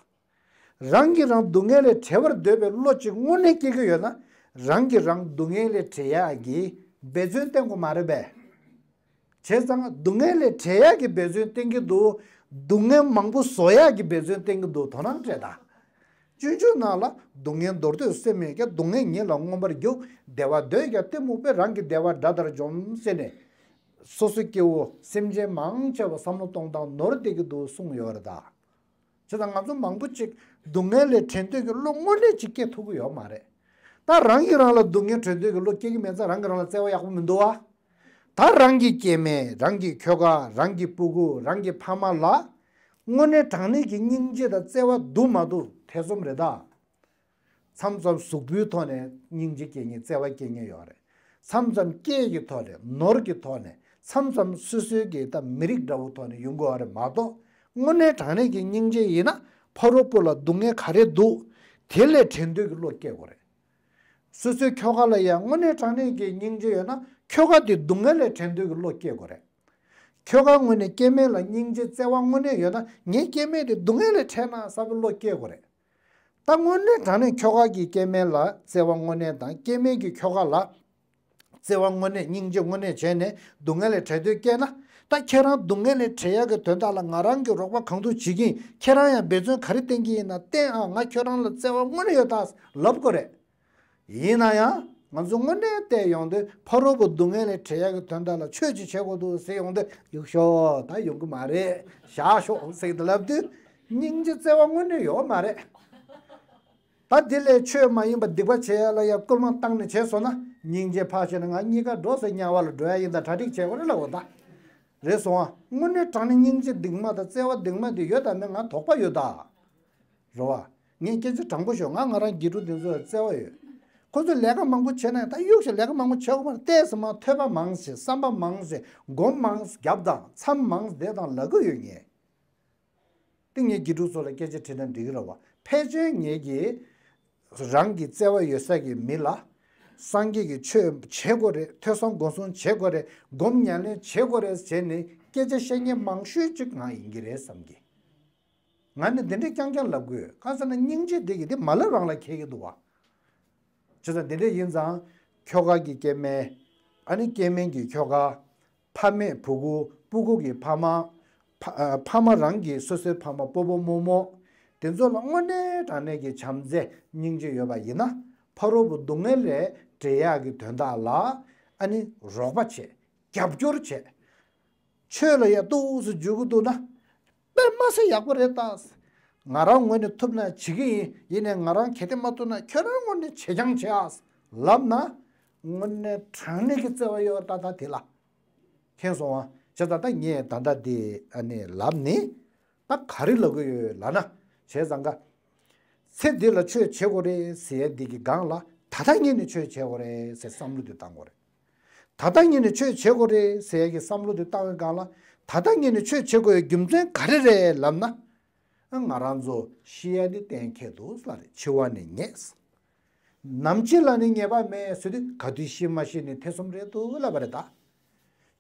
བ། རང་གིས་རང་སྡུག་བསྔལ་ལས་བྲལ་བར་འདོད་པའི་བློ་ཅིག་དངོས་གནས་སྐྱེ་གི་ཡོད་ན་རང་གིས་རང་སྡུག་བསྔལ་ལས་བྲལ་ཡག་གི་འབད་བརྩོན་བསྟེན་དགོས་མ་རེད་པས། བྱས་ཙང་སྡུག་བསྔལ་ལས་བྲལ་ཡག་གི་འབད་བརྩོན་བསྟེན་གྱི་འདུག་སྡུག་བསྔལ་མང་པོ་བཟོ་ཡག་གི་འབད་བརྩོན་བསྟེན་གྱི་འདུག་དོ་སྣང་སྤྲད་དང་། སྤྱོད་འཇུག་ནང་ལ་སྡུག་བསྔལ་འདོར་འདོད་སེམས་མེད་ཀྱང་སྡུག་བསྔལ་ཉིད་ལ་མངོན་པར་རྒྱུག་བདེ་བ་འདོད་ཀྱང་གཏི་མུག་པས་རང་གི་བདེ་བ་དགྲ་ལྟར་འཇོམས་ཟེར་ནས། སོ་སོ་སྐྱེ་བོ་སེམས་ཅན་མང་ཆེ་བ་བསམ་བློ་གཏོང་སྟངས་ནོར་བསྡད་ཀྱི་འདུག་གསུངས་ཡོད་རེད་ད། བྱས་ཙང་ང་ཚོ་མང་པོ་ཅིག་སྡུག་བསྔལ་ལས་བྲལ་འདོད་ཀྱི་བློ་དངོས་གནས་ཅིག་སྐྱེ་ཐུབ་ཀྱི་ཡོད་མ་རེད། ད་རང་གིས་རང་ལ་སྡུག་བསྔལ་བྲལ་འདོད་ཀྱི་བློ་སྐྱེ་གི་མེད་ཙང་རང་གིས་རང་ལ་བརྩེ་བ་ཡག་པོ་མི་འདུག་བ། ད་རང་གི་སྐྱེ་དམན། རང་གི་ཁྱོ་ག། རང་གི་སྤུ་གུ། རང་གི་ཕ་མ་ལ་དངོས་གནས་དྲང་གནས་ཀྱི་སྙིང་རྗེ་དང་བརྩེ་བ་འདུག་མ་འདུག་ཐེ་ཚོམ་རེད་ད། མཚམས་མཚམས་གཟུགས་པོའི་ཐོག་ནས་སྙིང་རྗེ་སྐྱེ་མཁན། བརྩེ་བ་སྐྱེ་མཁན་ཡོད་རེད། མཚམས་མཚམས་སྐད་ཀྱི་ཐོག་ནས། ནོར་གྱི་ཐོག་ནས། མཚམས་མཚམས་སོ་སོའི་གི་ད་མི་རིགས་འདྲ་བོ་ཐོག་ནས་ཡོང་གི་ཡོད་རེད་མ་གཏོགས། དངོས་གནས་དྲང་གནས་ཀྱི་སྙིང་རྗེ་ཡིན་ན། ཕ་རོལ་པོ་ལ་སྡུག་བསྔལ་ག་རེ་འདུག་དེ་ལས་བྲལ་འདོད་ཀྱི་བློ་སྐྱེ་དགོས་རེད། སོ་སོའི་ཁྱོ་ག་ལ་ཡང་དངོས་གནས་དྲང་གནས་ཀྱི་སྙིང་རྗེ་ཡོད་ན། ཁྱོ་ག་དེ་སྡུག་བསྔལ་ལས་བྲལ་འདོད་ཀྱི་བློ་སྐྱེ་དགོས་རེད། ཁྱོ་ག་ངོས་ནས་སྐྱེ་དམན་ལ་སྙིང་རྗེ་བརྩེ་བ་དངོས་གནས་ཡོད་ན། ངའི་སྐྱེ་དམན་དེ་སྡུག་བསྔལ་ལས་བྲལ་ན་བསམ་པའི་བློ་སྐྱེ་དགོས་རེད། ད་དངོས་གནས་དྲང་གནས་ཁྱོ་ག་གིས་སྐྱེ་དམན་ལ་བརྩེ་བ་དངོས་གནས་དང་། སྐྱེ་དམན་གྱིས་ཁྱོ་ག་ལ་བརྩེ་བ་དངོས་གནས། སྙིང་རྗེ་དངོས་གནས་བྱས་ནས་སྡུག་བསྔལ་ལས་བྲལ་འདོད་སྐྱེས་ན། ད་ཁྱེད་རང་སྡུག་བསྔལ་ལས་བྲལ་ཡག་གི་དོན་དག་ལ་ང་རང་གིས་རོགས་པ་གང་ཐུབ་བྱེད་ཀྱི་ཡིན། ཁྱེད་རང་ཡང་འབད་བརྩོན་ག་རེ་བསྟེན་གྱི་ཡིན་ན་བསྟེན་ཨ། ང་ཁྱོད་རང་ལ་བརྩེ་བ་དངོས་གནས་ཡོད་ད་ལབ་དགོས་རེད། ཡིན་ན་ཡང་ང་ཚོ་དངོས་གནས་བལྟས་ཡོང་དུས། ཕ་རོལ་པོ་སྡུག་བསྔལ་ལས་བྲལ་ཡག་གི་དོན་དག་ལ་ཆོས་ཅིག་བྱེད་དགོས་འདུག་ཟེར་ཡོང་དུས། གཡུག་ཞོག་ད་ཡོང་གི་མ་རེད། བཞག་ཞོག་ཟེར་གི་ལབ་དུས། སྙིང་རྗེ་བརྩེ་བ་དངོས་གནས་ཡོད་མ་རེད། ད་དེ་ལས་ཆོས་མ་ཡིན་པ་སྡིག་པ་བྱེད་ཡ་ལ་ཡ་སྐུལ་མ་བཏང་ནས་བྱས་སོང་ན། སྙིང་རྗེ་ཕར་བཞག་ནས་ང་གཉིས་ཀ་འགྲོ་ཟེར། དམྱལ་བ་ལ་འགྲོ་ཡ་ཡིན་ད། གྲ་སྒྲིག་བྱེད་དགོས་རེད་ལབ་འོ་ད། རེད་སོང་ཨ། དངོས་གནས་དྲང་གནས་སྙིང་རྗེ་སྡིག་མ་དང་བརྩེ་བ་སྡིག་མ་དེ་ཡོད་དམ་མེད་ང་དོགས་པ་ཡོད་ད། རེད་བ། ངས་སྐད་ཆ་དྲང་པོ་ཤོད། ང་ང་རང་དགེ་ཕྲུག་དེ་ཚོ་ལ་བརྩེ་བ་ཡོད། ཁོ་ཚོས་ལས་ཀ་མང་པོ་བྱས་ན་ད་གཡུག་ཞིག་ལས་ཀ་མང་པོ་བྱེད་དགོས་མ་རེད། ཏོག་ཙམ་མར་ཐོས་པ་མང་ཙམ། བསམ་པ་མང་ཙམ། སྒོམ་མང་ཙམ་རྒྱབ་དང་། མཚམས་མང་ཙམ་བསྡད་དང་ལབ་ཀྱི་ཡོད་ངས། དེ་ངས་དགེ་ཕྲུག་ཚོ་ལ་སྐད་ཆ་དྲིས་ན་འགྲིག་གི་རེད་བ། ཕལ་ཆེར་ངེད་ཀྱིས་རང་གི་བརྩེ་བ་ཡོད་ས་གི་མི་ལ། སངས་རྒྱས་ཀྱི་ཆོས་བྱེད་དགོས་རེད། ཐོས་བསམ་སྒོམ་གསུམ་བྱེད་དགོས་རེད། སྒོམ་ཉམས་ལེན་བྱེད་དགོས་རེད་ཟེར་ནས་སྐད་ཆ་བཤད་མཁན་མང་ཤོས་ཅིག་ང་ཡིན་གྱི་རེད་བསམ་གི། ང་ནི་འདི་འདྲས་རྐྱང་རྐྱང་ལབ་དགོས་ཡོད། གང་ཟེར་ན་སྙིང་རྗེ་འདི་གི་འདི་མ་ལབ་རང་ལ་ཁེལ་གི་འདུག་བ། བྱས་ཙང་འདི་འདྲས་ཡིན་ཙང་། ཁྱོ་ག་གི་སྐྱེ་དམན། ཨ་ནི་སྐྱེ་དམན་གྱི་ཁྱོ་ག། ཕ་མེས་བུ་གུ། སྤུ་གུ་གི་ཕ་མ། ཕ་ཨ་ཕ་མ་རང་གི་སོ་སོའི་ཕ་མ་སྤོ་བོ་རྨོ་མོ། དེ་ཚོ་ལ་དངོས་གནས་དྲང་གནས་ཀྱི་བྱམས་བརྩེ་སྙིང་རྗེ་ཡོད་པ་ཡིན་ན། ཕ་རོལ་པོ་སྡུག་བསྔལ་ལས་བསྒྲལ་ཡག་གི་དོན་དག་ལ་ཨ་ནི་རོགས་པ་བྱེད། རྒྱབ་སྐྱོར་བྱེད། ཆོས་ལ་ཡ་ཏོག་ཙམ་འཇུག་གི་འདུག་ན། དཔེ་མ་སྲིད་ཡག་པོ་རེད་ད། ང་རང་ངོས་ནས་ཐུབ་ན་བྱེད་ཀྱི་ཡིན། ཡིན་ནའི་ང་རང་གལ་ཏེ་མ་ཐུབ་ན་ཁྱོད་རང་ངོས་ནས་བྱེད་རྐྱང་བྱེད་ཨ་ལབ་ན། དངོས་གནས་དྲང་གནས་ཀྱི་བརྩེ་བ་ཡོད་ད་ད་དེ་ལ། མཁྱེན་སོང་ཨ། བྱས་ཙང་ད་ངས་ད་ལྟ་འདི་ཨ་ནི་ལབ་ནི། ད་ག་རེ་ལབ་གི་ཡོད་ལབ་ན། བྱས་ཙང་ཀ། ཚེ་འདི་ལ་ཆོས་བྱེད་དགོས་རེད་ཟེར་ཡ་འདི་གི་སྒང་ལ། ད་ལྟ་ཉིད་ནས་ཆོས་བྱེད་དགོས་རེད་ཟེར་བསམ་བློ་དེ་བཏང་དགོས་རེད། ད་ལྟ་ཉིད་ནས་ཆོས་བྱེད་དགོས་རེད་ཟེར་ཡ་གི་བསམ་བློ་དེ་བཏང་བའི་སྒང་ལ། ད་ལྟ་ཉིད་ནས་ཆོས་བྱེད་དགོས་ཡ་རྒྱུ་མཚན་ག་རེ་རེད་ལབ་ན། ང་རང་ཚོ་ཤི་ཡ་འདི་གཏན་འཁེལ་འདུག་ལབ་རེད། འཆི་བ་ནི་ངེས། ནམ་འཆི་ལ་ནི་ངེས་པ་མེད་ཟེར་དུས། ག་དུས་ཤི་མ་ཤི་ནི་ཐེ་ཚོམ་རེད་འདུག་ལབ་པ་རེད་ད།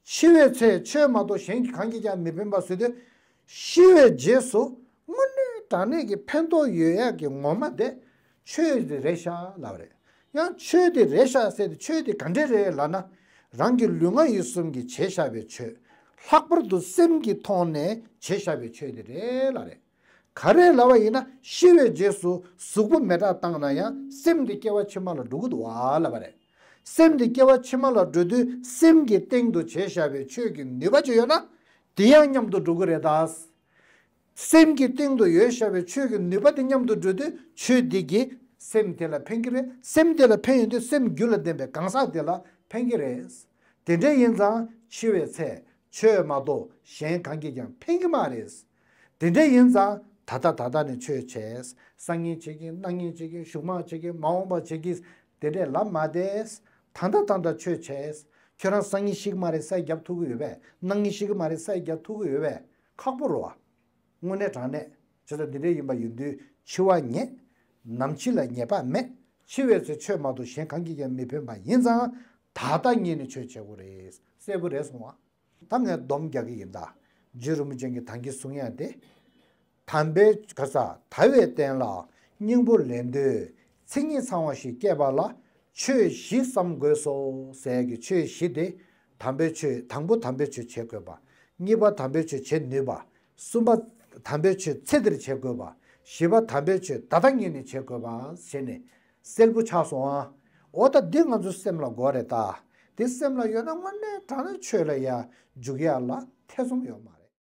འཆི་བའི་ཚེ་ཆོས་མ་གཏོགས་གཞན་གྱིས་གང་གིས་ཀྱང་མི་ཕན་པ་ཟེར་དུས། ཤི་བའི་རྗེས་སུ་དངོས་གནས་དྲང་གནས་ཀྱི་ཕན་ཐོགས་ཡོད་ཡག་གི་ངོ་མ་དེ་ཆོས་དེ་རེད་ཤག་ལབ་རེད། ཡང་ཆོས་དེ་རེད་ཤག་ཟེར་ཏེ། ཆོས་དེ་ག་འདྲས་རེད་ལབ་ན། རང་གི་ལུས་ངག་ཡིད་གསུམ་གྱིས་བྱས་བཞག་པའི་ཆོས། ལྷག་པར་དུ་སེམས་ཀྱི་ཐོག་ནས་བྱས་བཞག་པའི་ཆོས་དེ་རེད་ལབ་རེད། ག་རེ་ལབ་པ་ཡིན་ན། ཤི་བའི་རྗེས་སུ་གཟུགས་པོ་མེ་སྲེག་བཏང་ན་ཡང་། སེམས་དེ་སྐྱེ་བ་ཕྱི་མ་ལ་འགྲོ་གི་འདུག་བ་ལབ་པ་རེད། སེམས་དེ་སྐྱེ་བ་ཕྱི་མ་ལ་འགྲོ་དུས། སེམས་ཀྱི་སྟེང་དུ་བྱས་བཞག་པའི་ཆོས་ཀྱི་ནུས་པ་ཅིག་ཡོད་ན། དེ་ཡང་མཉམ་དུ་འགྲོ་གི་རེད་ད། སེམས་ཀྱི་སྟེང་དུ་ཡོད་བཞག་པའི་ཆོས་ཀྱི་ནུས་པ་དེ་མཉམ་དུ་འགྲོ་དུས། ཆོས་འདི་གིས་སེམས་དེ་ལ་ཕན་གྱི་རེད། སེམས་དེ་ལ་ཕན་ཡོང་དུས། སེམས་རྒྱུད་ལ་ལྡན་པའི་གང་ཟག་དེ་ལ་ཕན་གྱི་རེད། དེ་འདྲ་ཡིན་ཙང་འཆི་བའི་ཚེ་ཆོས་མ་གཏོགས་གཞན་གང་གིས་ཀྱང་ཕན་གྱི་མ་རེད། དེ་འདྲ་ཡིན་ཙང་ད་ལྟ་ད་ལྟ་ནས་ཆོས་བྱས། སང་ཉིན་བྱེད་ཀྱི། གནངས་ཉིན་བྱེད་ཀྱི། གཞུག་མ་བྱེད་ཀྱི། མ་འོངས་པ་བྱེད་ཀྱི། དེ་འདྲས་ལབ་མ་བསྡད། ད་ལྟ་ད་ལྟ་ཆོས་བྱས། ཁྱོད་རང་སང་ཉིན་ཤི་གི་མ་རེད་ས་ཡིས་རྒྱབ་ཐུབ་ཀྱི་ཡོད་པས། གནངས་ཉིན་ཤི་གི་མ་རེད་ས་ཡིས་རྒྱབ་ཐུབ་ཀྱི་ཡོད་པས། ཁག་པོ་རེད་བ། དངོས་གནས་དྲང་གནས། བྱས་ཙང་འདི་འདྲ་ཡིན་པ་ཡིན་དུས། འཆི་བ་ངེས། ནམ་འཆི་ལ་ངེས་པ་མེད། འཆི་བའི་ཚེ་ཆོས་མ་གཏོགས་གཞན་གང་གིས་ཀྱང་མི་ཕན་པ་ཡིན་ཙང་། ད་ལྟ་ཉིད་ནས་ཆོས་བྱེད་དགོས་རེད། གསལ་པོ་རེད་སོང་བ། ད་ངས་སྡོམ་རྒྱག་གི་ཡིན་ད། རྗེ་རིན་པོ་ཆེ་གིས་ད་གིན་གསུང་ཡ་དེ། དམ་པའི་ག་ས་དལ་བའི་རྟེན་ལ་སྙིང་པོ་ལེན་འདོད། མཚན་ཉིད་ཚང་བ་ཞིག་སྐྱེས་པ་ལ་ཆོས་བཞི་བསམ་དགོས་སོ་ཟེར་གྱི། ཆོས་བཞི་དེ། དམ་པའི་ཆོས། དང་པོ་དམ་པའི་ཆོས་བྱེད་དགོས་པ། གཉིས་པ་དམ་པའི་ཆོས་བྱེད་ནུས་པ། གསུམ་པ་དམ་པའི་ཆོས་ཚེ་འདིར་བྱེད་དགོས་པ། བཞི་པ་དམ་པའི་ཆོས་ད་ལྟ་ཉིད་ནས་བྱེད་དགོས་པ་བྱས་ནས། གསལ་པོ་ཆགས་སོང་ཨ། འོ་ད་འདི་ང་ཚོ་སེམས་ལ་དགོས་རེད་ད། འདི་སེམས་ལ་ཡོད་ན་དངོས་གནས་དྲང་གནས་ཆོས་ལ་ཡ་འཇུག་ཡ་ལ་ཐེ་ཚོམ་ཡོད་མ་